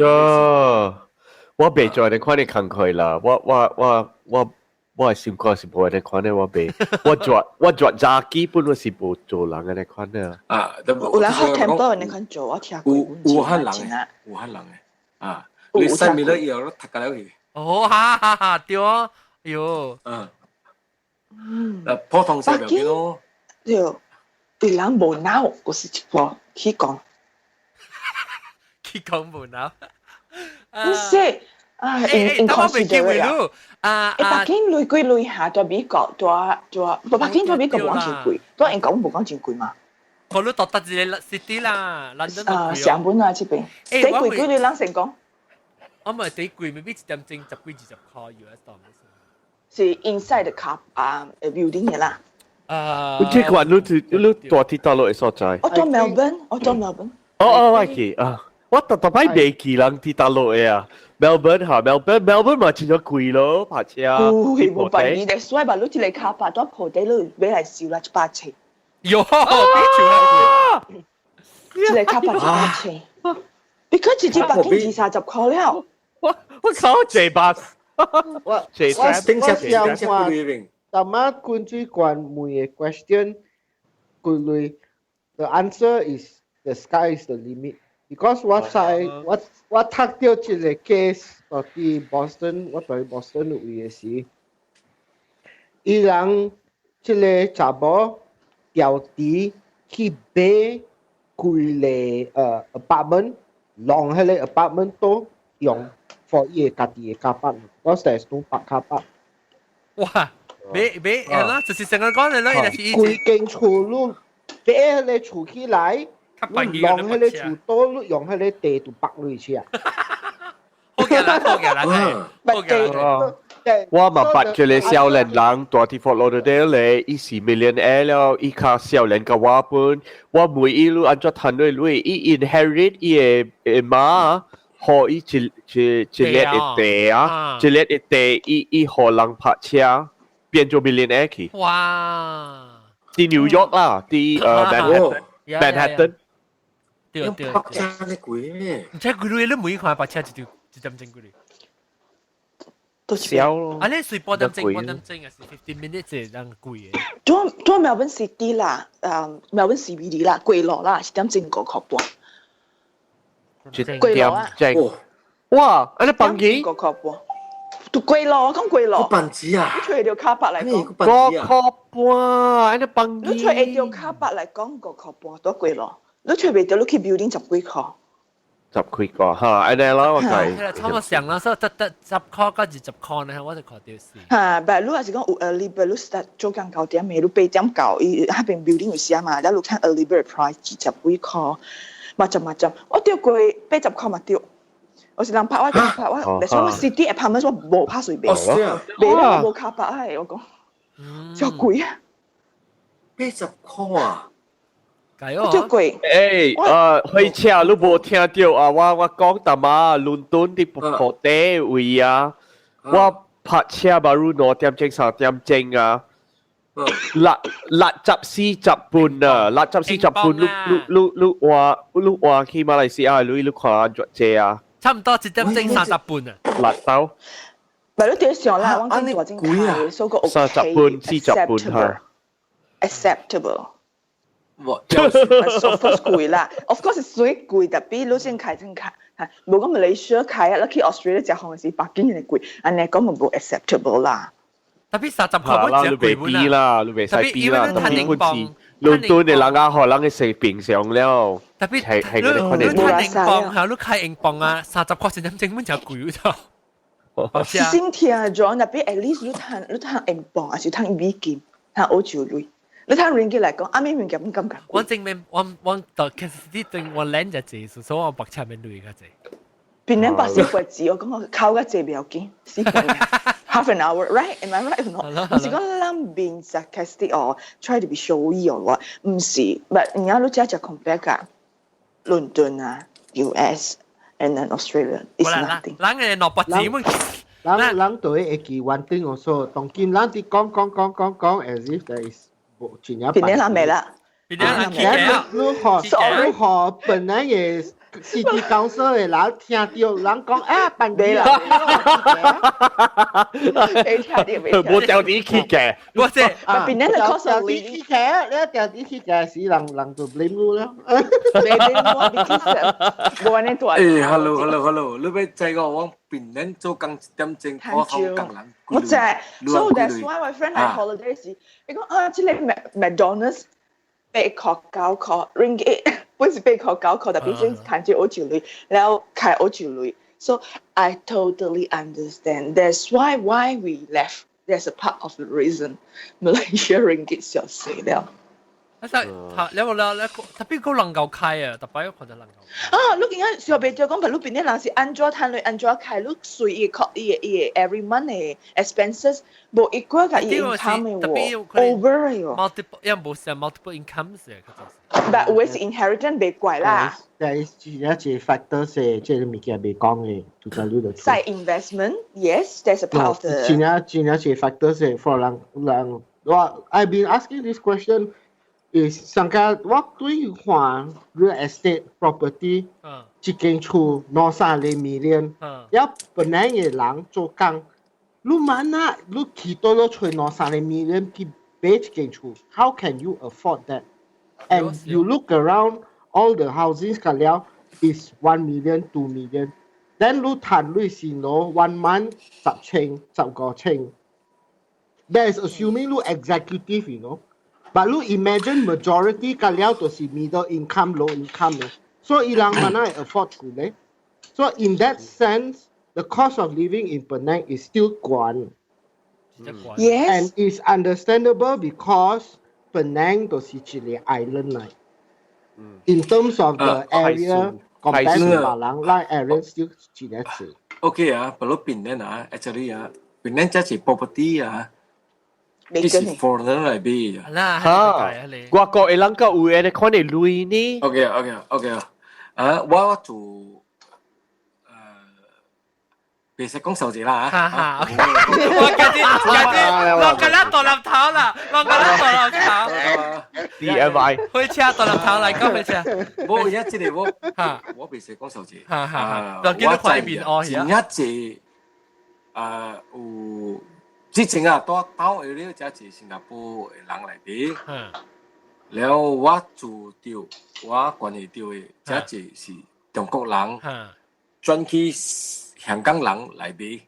我袂做按呢款的工課啦，我我我我我的心肝是無按呢款的，我袂，我做我做早基本我是無做人按呢款的。啊，有人 hot temper 按呢款做，我聽過。有有漢人的，有漢人的，啊，你洗面了以後，你讀個了去。哦，哈哈哈，對哦，哎喲，嗯，普通說袂咯。對，對人無腦，我是一個去講。去講無腦。唔是。啊，in inconsiderate 啊！欸，北京鐳幾鐳下在美國，在在，北京在美國無講真貴，在英國無講真貴嘛。可你到達一個 city 啦，倫敦啊，上本啊，這邊。第貴幾鐳人成講？我咪第貴，未必一點鐘十幾20塊 US dollar。是 inside the car 啊 building 的啦。啊！這個你你住佇佗落的所在？我住 Melbourne，我住 Melbourne。哦哦，我記啊，我逐逐擺袂記人佇佗落的啊。Melbourne 哈，Melbourne，Melbourne 嘛真正貴咯，泊車。貴無便宜的，所以吧，你這個卡泊在鋪底，你買來收啦一百千。喲，比厝還貴。這個卡泊一百千，比佢直接北京二三十塊了。我我靠，坐巴士。我我我想看，淡仔滾水關問的 question，規類，the answer is the sky is the limit。because 我知我我讀到這個 case 到佇 Boston，我佇 Boston 有位的時，伊人這個查某調職去買規个apartment，弄彼个 apartment 都用 for 伊的家己的 car park，because there's no park car park。哇！買買係啦，就是成個講你咯，伊就是規間厝你買彼个厝起來。你用彼个厝多，你用彼个地就北落去啊！好嘅啦，好嘅啦，好嘅啦。我嘛捌一個少年人住佇 Fort Lauderdale 咧，伊是 millionaire 了，伊較少年過我本，我問伊你按怎趁鐳鐳，伊 inherit 伊的的媽，予伊一一一粒的地啊，一粒的地，伊伊予人泊車變做 millionaire 去。哇！佇 New York 啦，佇Manhattan Manhattan。對對。泊車咧貴咩？毋知幾鐳，你每看泊車一條一點鐘幾鐳？都少咯。啊，你隨半點鐘半點鐘啊，是 15 minutes 人貴的。做做 Melbourne City 啦，Melbourne CBD 啦，貴落啦，一點鐘5塊半。一點鐘。哇！按呢放機？5塊半。都貴咯，我講貴咯。半子啊！你揣著 car park 來講。5塊半，按呢放機。你揣著 car park 來講5塊半，都貴咯。你揣袂著，你去 building 十幾塊。十幾個嚇，按呢咯，我計。差不多上啦，所以得得10塊到20塊呢，我就看到是。嚇，但你若是講有 early bird，你 start 做工9點的，你8點到，伊彼邊 building 有寫嘛，了你看 early bird price 20幾塊，嘛十嘛十，我著過80塊嘛對。我是人拍我拍我，你說我 city apartment 我無拍隨便，賣了無 car park 的，我講，真貴啊！ 80塊啊！足貴。欸，火車你無聽著啊？我我講淡仔倫敦佇鋪底位啊，我泊車馬路2點鐘3點鐘啊，六六十四十分啊，六十四十分，你你你你換你換去馬來西亞，你你看按怎坐啊？差唔多一點鐘30磅啊。辣包。咪你點想啦？我真大真開，所以個 OK。 30磅40磅嚇。 Acceptable。哇，of course 貴啦，of course 係水貴，特別你先開真開，嚇，無講馬來西亞開啊，你去 Australia 食飯是北京嘅貴，按呢講就無 acceptable 啦。特別30塊啦，你袂比啦，你袂使比啦，特別本是倫敦嘅人啊，可能嘅食平常了。特別係係嗰啲可能。你睇英鎊嚇，你開英鎊啊，30塊一點鐘本就貴咗。先聽咗，特別 at least 你趁英鎊，還是趁美金，趁澳洲鐳。你睇 ringgit 嚟講，阿咩物件唔感覺。我證明我我到其實啲對我靚就濟，所以我白車面鐳較濟。邊兩百四個字，我講我靠個濟不要緊，四個 half an hour, right? Am I right or not？唔是講咱面 sarcastic or try to be showy or what？唔是，but 而家你只只 compare 㗎，倫敦啊，US and then Australia is nothing。人嘅攞白紙們。人人對會記完整我說，當今人佇講講講講講，as if there is 真正邊啲人沒啦？邊啲人起嘅？你學本來嘅 city council 嘅人聽到人講啊，辦沒啦，沒聽到，沒聽。冇掉啲起嘅，我這邊啲人 cost 掉啲起嘅，你掉啲起嘅時，人人就 blame 你啦。沒 blame 我，because 冇安呢大。誒，hello hello hello，你欲知個我檳城做工一點鐘，我好工人。我知，so that's why my friend 喺 holiday 時，伊講啊，這個 McDonald's 8塊9塊 ringgit，本是8塊9塊，特別先看住澳洲鐳，然後開澳洲鐳。So I totally understand. That's why we left. That's a part of the reason Malaysia ringgit 小死了。啊！就你話啦，你特別高能夠開啊，特別我覺得能夠。啊！你見小白就講，譬如邊啲人是按怎趁鐳，按怎開，你隨伊確伊個伊個 every month 的 expenses，無一個個伊 income 的喎，over 的喎。 multiple 因無是 multiple incomes 嘅，但有的是 inheritance 袂怪啦。但係一個 factor 是這個物件袂講的，就在呢度。在 investment, yes, that's a part of the。真正真正是 factor 是 for 人人，我 I've been asking this question。是上個我對看 real estate property，一間厝兩三個 million，一本來嘅人做工，你萬啊，你去到咗揣兩三個 million 去買一間厝，how can you afford that? And you look around all the houses 個了 is 1 million, 2 million. Then 你趁鐳是攞 one month 10千、15千。That is assuming 你 executive. But 你 imagine majority 個了就是 middle income, low income 嘅，所以伊人嘛會 afford 厝咧。So in that sense, the cost of living in Penang is still 懸。 Yes. And it's understandable because Penang 就是一個 island 嚟。In terms of the area compared to 別人，咱 area still 一個細。 OK 啊，不過檳城啊，actually 啊，檳城這是 property 啊。這是 foreigner 來買啊！啦，嚇，外國的人較有的款的鐳呢？OK 啊，啊，我做別使講數字啦嚇。哈哈，我今日今日我今日大粒頭啦，我今日大粒頭。 DMI 開車大粒頭來講開車。我而家這個我嚇，我別使講數字。哈哈，就見到塊面哦，真一濟啊有。之前啊，到到下了，才是新加坡的人來買。然後我住到我關係到的，才是是中國人轉去香港人來買。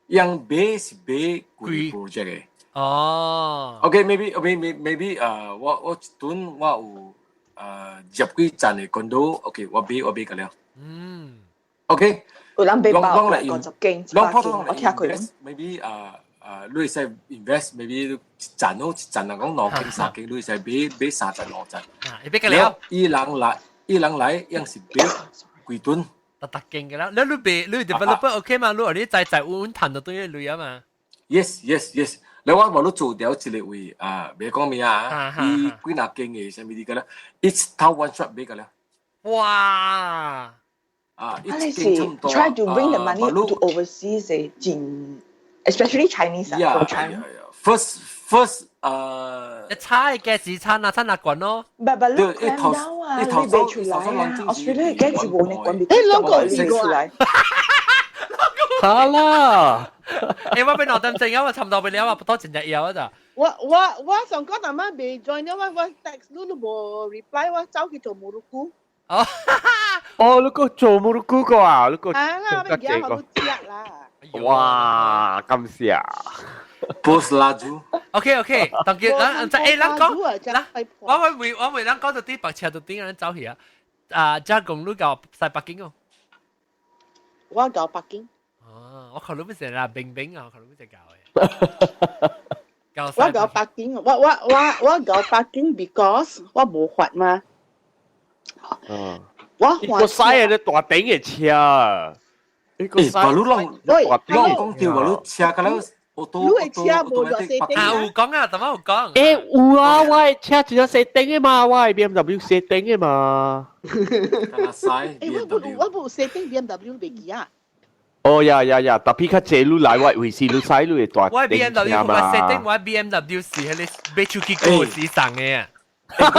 𪜶買是買貴 project 的。哦。 OK，maybe maybe maybe 我一頓我有入幾層的 condo，OK，我買個了。OK。有人買包50間、100間，我聽過。 maybe 你會使 invest maybe 一層咯，一層人講兩間三間，你會使買買三層五層。啊，你買個了。伊人來，伊人來，樣是買幾噸。特特勁嘅啦，你你別你 developer OK 嘛？你你在在穩穩談就對鐳啊嘛。 Yes。你我無你做掉一個位啊，別講咩啊，伊幾若間嘅啥物啲個啦，一頭 one shot 買個了。哇！啊，你是 try to bring the money to overseas 嘅，真，especially Chinese 啊，from China。 First first 啊，一差嘅時差啊，差哪關咯？唔唔，你看到啊，你未出來啊？Australia 嘅是無呢關，誒，兩個未出來。好啦，誒，我俾兩點鐘啊，我差唔多俾你啊，不多成日要啊咋。我上個阿媽未 join 我我 text 你都無 reply，我走去做 murukku。哦，哦，你個做 murukku 個啊？你個啊啦，我而家我都食啦。哇，感謝啊！ Bos laju。 OK OK，當佢咱咱誒，咱講，嗱，我會咱講到啲白車到點樣走去啊？啊，加公路到西北京哦。我到北京。哦，我可能不是啦，冰冰啊，我可能不是搞嘅。我到北京，我到北京，because 我無法嘛。嗯。我個西係你大頂嘅車。誒，白路浪，喂，浪講掉白路車，咁樣。你的車無落四頂啊？有講啊，怎麼有講？誒有啊，我的車只有四頂的嘛，我的 BMW 四頂的嘛。誒，我無四頂 BMW 袂記啊。哦呀呀呀，特別較濟你來，我維是你使你的大我 BMW 我四頂，我 BMW 是彼個買出去過時送的啊。啥物？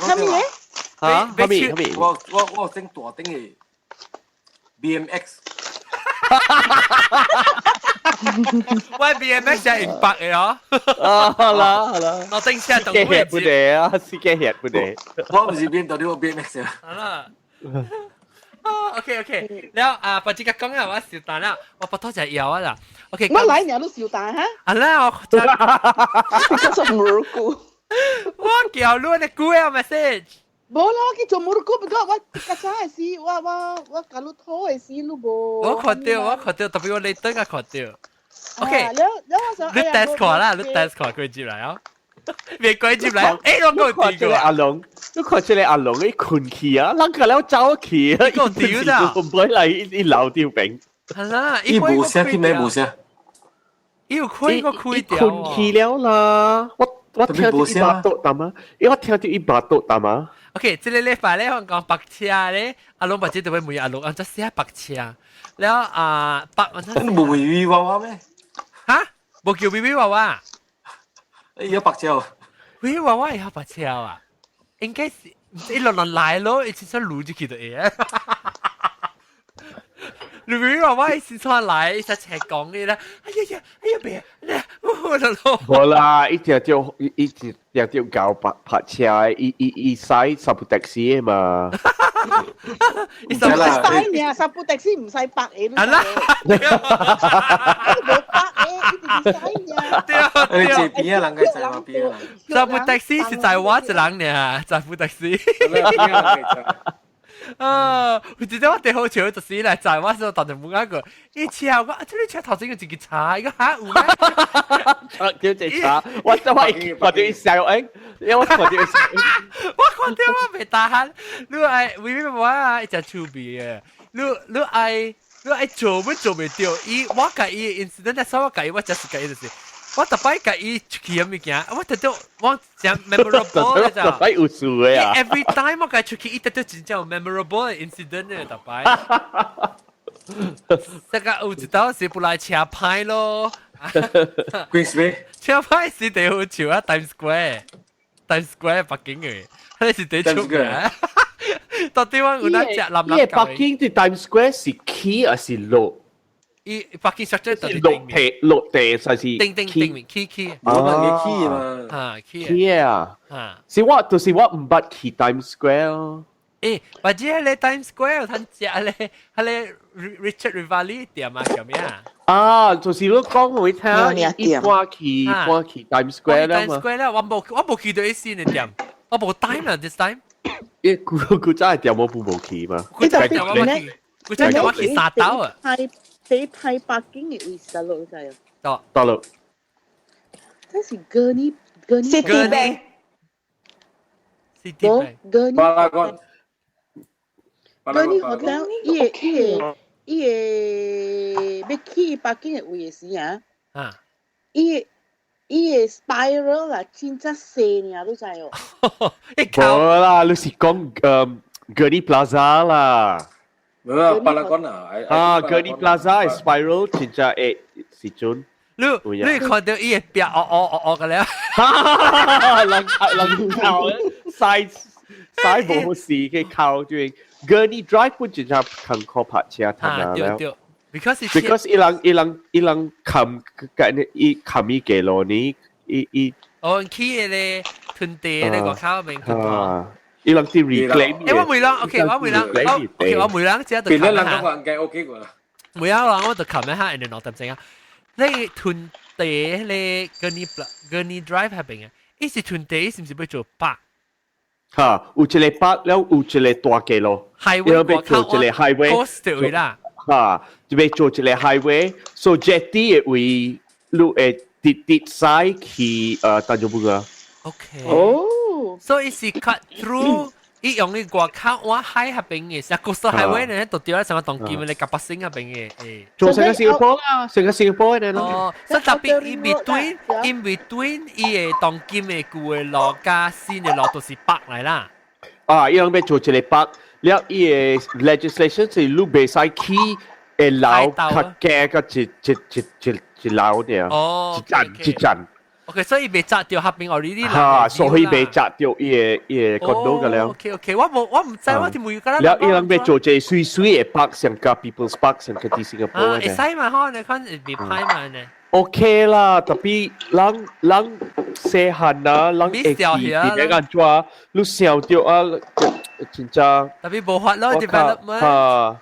啥物嘢？嚇？啥物？啥物？我整大頂的 BMX。我 BMX 係用白嘅哦。啊，好啦好啦。我頂車同佢不得啊，死嘅血不得。我唔是 BMW，我 BMX 啊。好啦。啊，OK OK，了啊，把這個講啊，我小單啦，我不多隻腰啊啦。OK，我來年都小單哈。啊啦，我做 murukku。我叫你的 Google message。無啦，我去做 murukku，不過我較早的時，我甲你討的時，你無。我看到，我看到，特別我你等下看到。OK，了了我想，你 test 看啦，你 test 看佢接來啊。別鬼接來，誒我個看這個阿龍，你看這個阿龍，你困去啊，人個了走去啊，個丟咋？唔會來一老丟病。係啦，伊無聲，佢咩無聲？伊有開個開掉。困去了啦，我聽到一把刀打嘛，因為我聽到一把刀打嘛。 OK，這個禮拜咧，我講白車咧，阿龍或者就會問阿龍，啊，這寫白車，了啊白，你無問威娃娃咩？哈？無叫威威娃娃？哎，有白車。威娃娃也白車啊？應該是一落落來咯，一出路就去到會。你威娃娃一出來，一出車講嘅啦，哎呀呀，哎呀別，我就咯。無啦，一定就一定就搞白白車，伊使十部的士的嘛。唔使呢，十部的士唔使白嘅。啊啦，無白嘅，一定使呢。對啊，對啊，邊啊人個在邊啊？十部的士是在我一人呢，十部的士。啊！我記得我第好笑就是來載我時候，當陣冇一個，一車我啊，這個車頭先有一個叉，一個嚇有咩？啊，叫一叉，我我看到伊笑誒，因為我看到伊笑，我看到我袂打鼾，你愛為咩我啊？一隻趣味嘅，你愛做要做袂到，伊我共伊 incident，所以我共伊我就是共伊就是。我特擺共伊出去嘅物件，我特到我真 memorable 嘅咋。特擺有事嘅啊！Every time 我共出去，伊特到真正有 memorable 嘅 incident 嘅特擺。這個有一道是本來車牌咯。 Queensway 車牌是第好笑啊！Times Square，Times Square 北京嘅，彼是第出嘅。到底我有哪隻男男？伊北京的 Times Square 是起還是落？伊北京實際就落地落地，還是定定定面起起？我問你起嘛？啊起起啊！是我就是我毋捌去 Times Square 咯。誒，或者咧 Times Square 有通食咧，彼个 Richard Rivali 店啊，叫咩啊？啊，就是你講我聽，伊搬去 Times Square 啦嘛。 Times Square 啦，我無去到伊新的店，我無 time 啦，this time。伊古早的店我無去嘛。古早店我無去，古早店我去沙島啊。第派北京的位是佗落知哦？佗佗落。這是 Gurney Gurney City Bank。 City Bank。 Gurney。巴拉干。 Gurney Hotel，伊個要去北京的位的時啊，啊，伊個 spiral 啊，真正細爾，你知哦？無啦，你是講Gurney Plaza 啦。無啊，巴拉干啊！啊，Gurney Plaza spiral 真正會時陣。你看到伊個壁哦哦哦哦個了，人人靠駛駛無時嘅靠住 Gurney Drive 本真正近靠泊車睇下了。對，because because 伊人伊人伊人冚緊伊冚伊幾路呢？伊伊哦，去嘅咧屯地咧個口面。伊人啲 reclaim。誒，我每人 OK，我每人 OK，我每人只就變咗人講話計 OK 過啦。每人我就冚一下，人哋落點整啊？你屯地咧 Gurney Drive 係邊啊？伊是屯地是唔是要做 park？嚇，有一個 park 了，有一個大街路， highway 要做一個 highway， coast 啦。嚇，就要做一個 highway，所以 jetty 嘅位，你會直直駛去丹絨布噶。 OK。哦。所以是 cut through，伊用呢個靠我海嗰邊嘅，是 coastal highway 咧，都掉喺上個當金嘅，夾北星嗰邊嘅，誒。做成個新加坡啦，成個新加坡嘅咯。哦，所以特別 in between 伊個當金嘅舊嘅路加新嘅路都是北嚟啦。啊，伊人欲做一個北，了伊個 legislation 是你袂使起會樓較低個一一一一一樓爾，哦，一層一層。 OK，所以袂砸掉下邊我呢啲。嚇，所以袂砸掉伊個伊個 condo 個了。 OK，我無我唔知，我聽冇覺得。了伊人欲做一個媠媠的 park，像個 People's Park，像個佇新加坡啊，會使嘛？嗬，你看會歹嘛呢？ OK 啦，tapi 人人細漢啊，人會記佇咧安怎，你想著啊，真正。 Tapi 無法咯，development。嚇，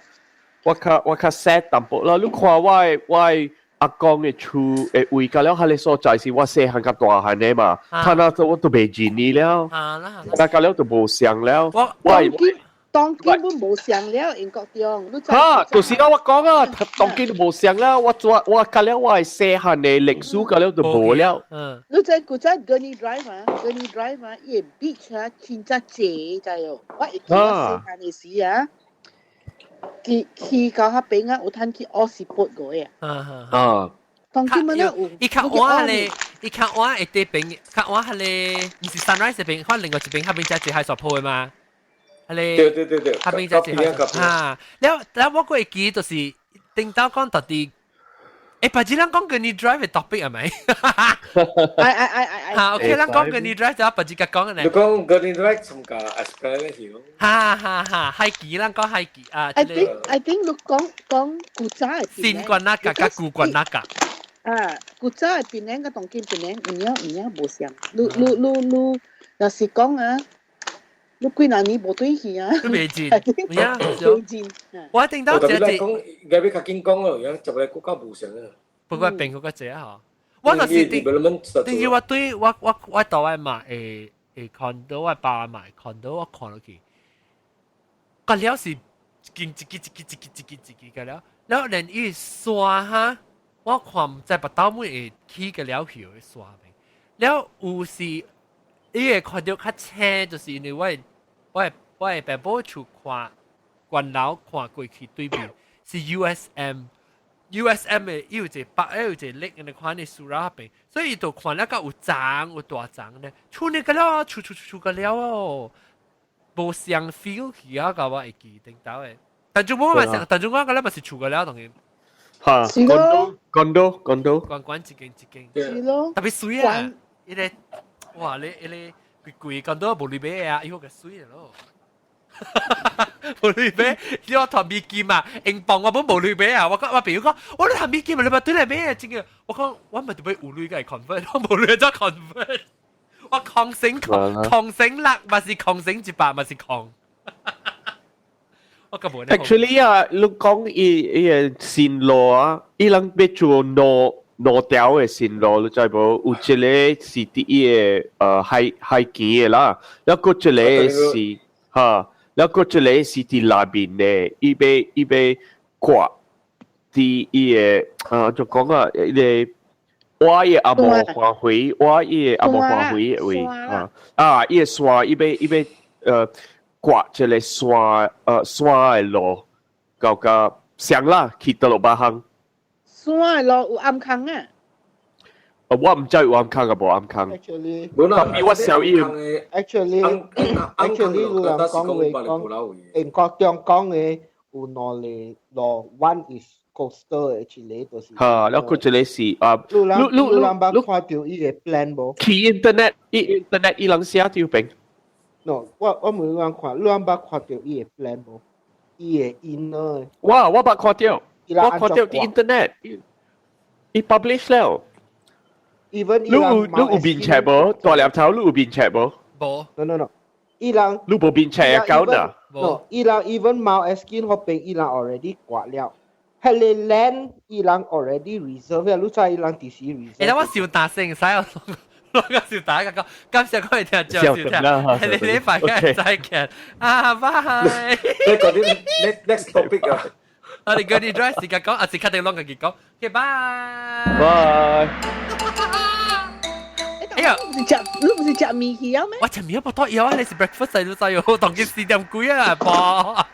我較 sad 淡薄啦。你看我的阿公的厝的位，甲了彼个所在是我細漢甲大漢的嘛，他那我都袂認你了，那甲了就無相了。我我當今本無相了，英國中。嚇，就是啦，我講啊，當今都無相了，我做我甲了我的細漢的歷史甲了就無了。嗯。你知古早 Gurney Drive 啊，Gurney Drive 啊，伊個 beach 啊，真正濟知哦。我會記我細漢的時啊，去去到彼邊啊，有通去學是撥過的。啊。當今乜有？伊較晚咧，伊較晚會佇邊，較晚彼个，毋是 Sunrise 邊，可能另外一邊彼邊才一海沙鋪的嘛。彼个。對對對對。彼邊才一海沙。了了，我閣會記就是頂頭講到底。誒，白子咱講 Gurney Drive 的 topic 係咪？哎哎哎哎哎！嚇，OK，咱講 Gurney Drive 就白子甲講嘅咧。你講 Gurney Drive 參加 Esplanade 去咯？哈哈哈，海記咱講海記啊。 I think 你講講古早的新關那個佮舊關那個。啊，古早的檳城佮當今檳城有影有影無相。你你你你，若是講啊，你幾若年無轉去啊？都袂進，有影袂進。我聽到這這，講應該要較緊講咯，樣就來國家無相啊。不過變國較濟啊嗬。我就是頂，頂住我對我我我到我買會會 condo，我爸買 condo，我看落去，個了是經一支一支一支一支一支個了，了連伊山哈，我看毋知別兜尾會起個了去山邊，了有時伊會看到較青，就是因為我的爸母厝看關樓看過去對面是 USM。USM 的伊有一個北，有一個 lake，你看你樹那邊，所以伊就看了個有長有大長咧，厝呢個了，厝厝厝個了哦，無相 feel 去啊，甲我會記頂頭的。但就我嘛想，但就我個咧嘛是厝個了，當然。嚇，condo condo condo，關關一間一間。是咯。特別媠啊！伊個哇，你伊個貴貴 condo 無錢買啊，伊個媠咯。無錢買，你我談美金嘛，英鎊我本無錢買啊！我講我朋友講，我你談美金嘛，你咪對來買啊！真嘅，我講我咪就欲有錢共伊 convert，我無錢怎 convert？我空省空空省六，嘛是空省100，嘛是空。我根本 Actually 啊，你講伊伊個線路啊，伊人欲做兩兩條的線路，你知無？有一個是佇伊個海海邊的啦，了閣一個是哈。了閣一個是佇內面的，伊欲伊欲掛佇伊個啊，就講啊，伊個我伊個阿無花卉，我伊個阿無花卉的位啊啊，伊個山，伊欲伊欲掛一個山山的路，到甲上啦去德羅巴鄉。山的路有暗空啊？我毋知有暗空啊無暗空。 Actually， Tapi 我小伊 actually 有人講話講，英國中講的有兩個路，one is coastal 的一个就是。嚇，了佢一個是啊，你人你人捌看著伊个 plan 無？去 internet，伊 internet 伊人寫著邊。 No，我問你人看，你人捌看著伊个 plan 無？伊个 inner。我捌看著，我看著佇 internet，伊 publish 了。 Even 你有面冊無？大粒頭你有面冊無？無。 No。伊人你無面冊啊？搞呢？No，伊人 even Mount Erskine 嗰邊伊人 already 割了。彼个 land 伊人 already reserve 了，你知伊人佇時 reserve。欸，我笑大聲，使我我個笑大個講，感謝各位聽眾收聽，你禮拜日再見，啊，拜。你嗰啲 next topic 啊？我哋嗰啲 drive 時間講，啊，時間定啷個結講，OK，拜。拜。哎呀，你唔是食麵去啊咩？我食麵不多藥啊，你是 breakfast 就知喲，當佢4點幾啊，噃。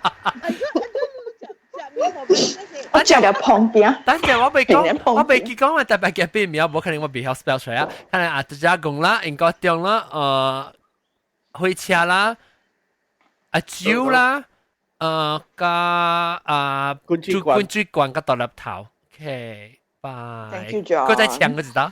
我食了旁邊。等陣我未講，我未記講我特別嘅邊名，無可能我未曉 spell 出來啊。可能啊，直接講啦，英國中啦，火車啦，啊酒啦，加啊滾水滾水罐個獨立頭。OK，拜。 Thank you, John。佢在搶個知道。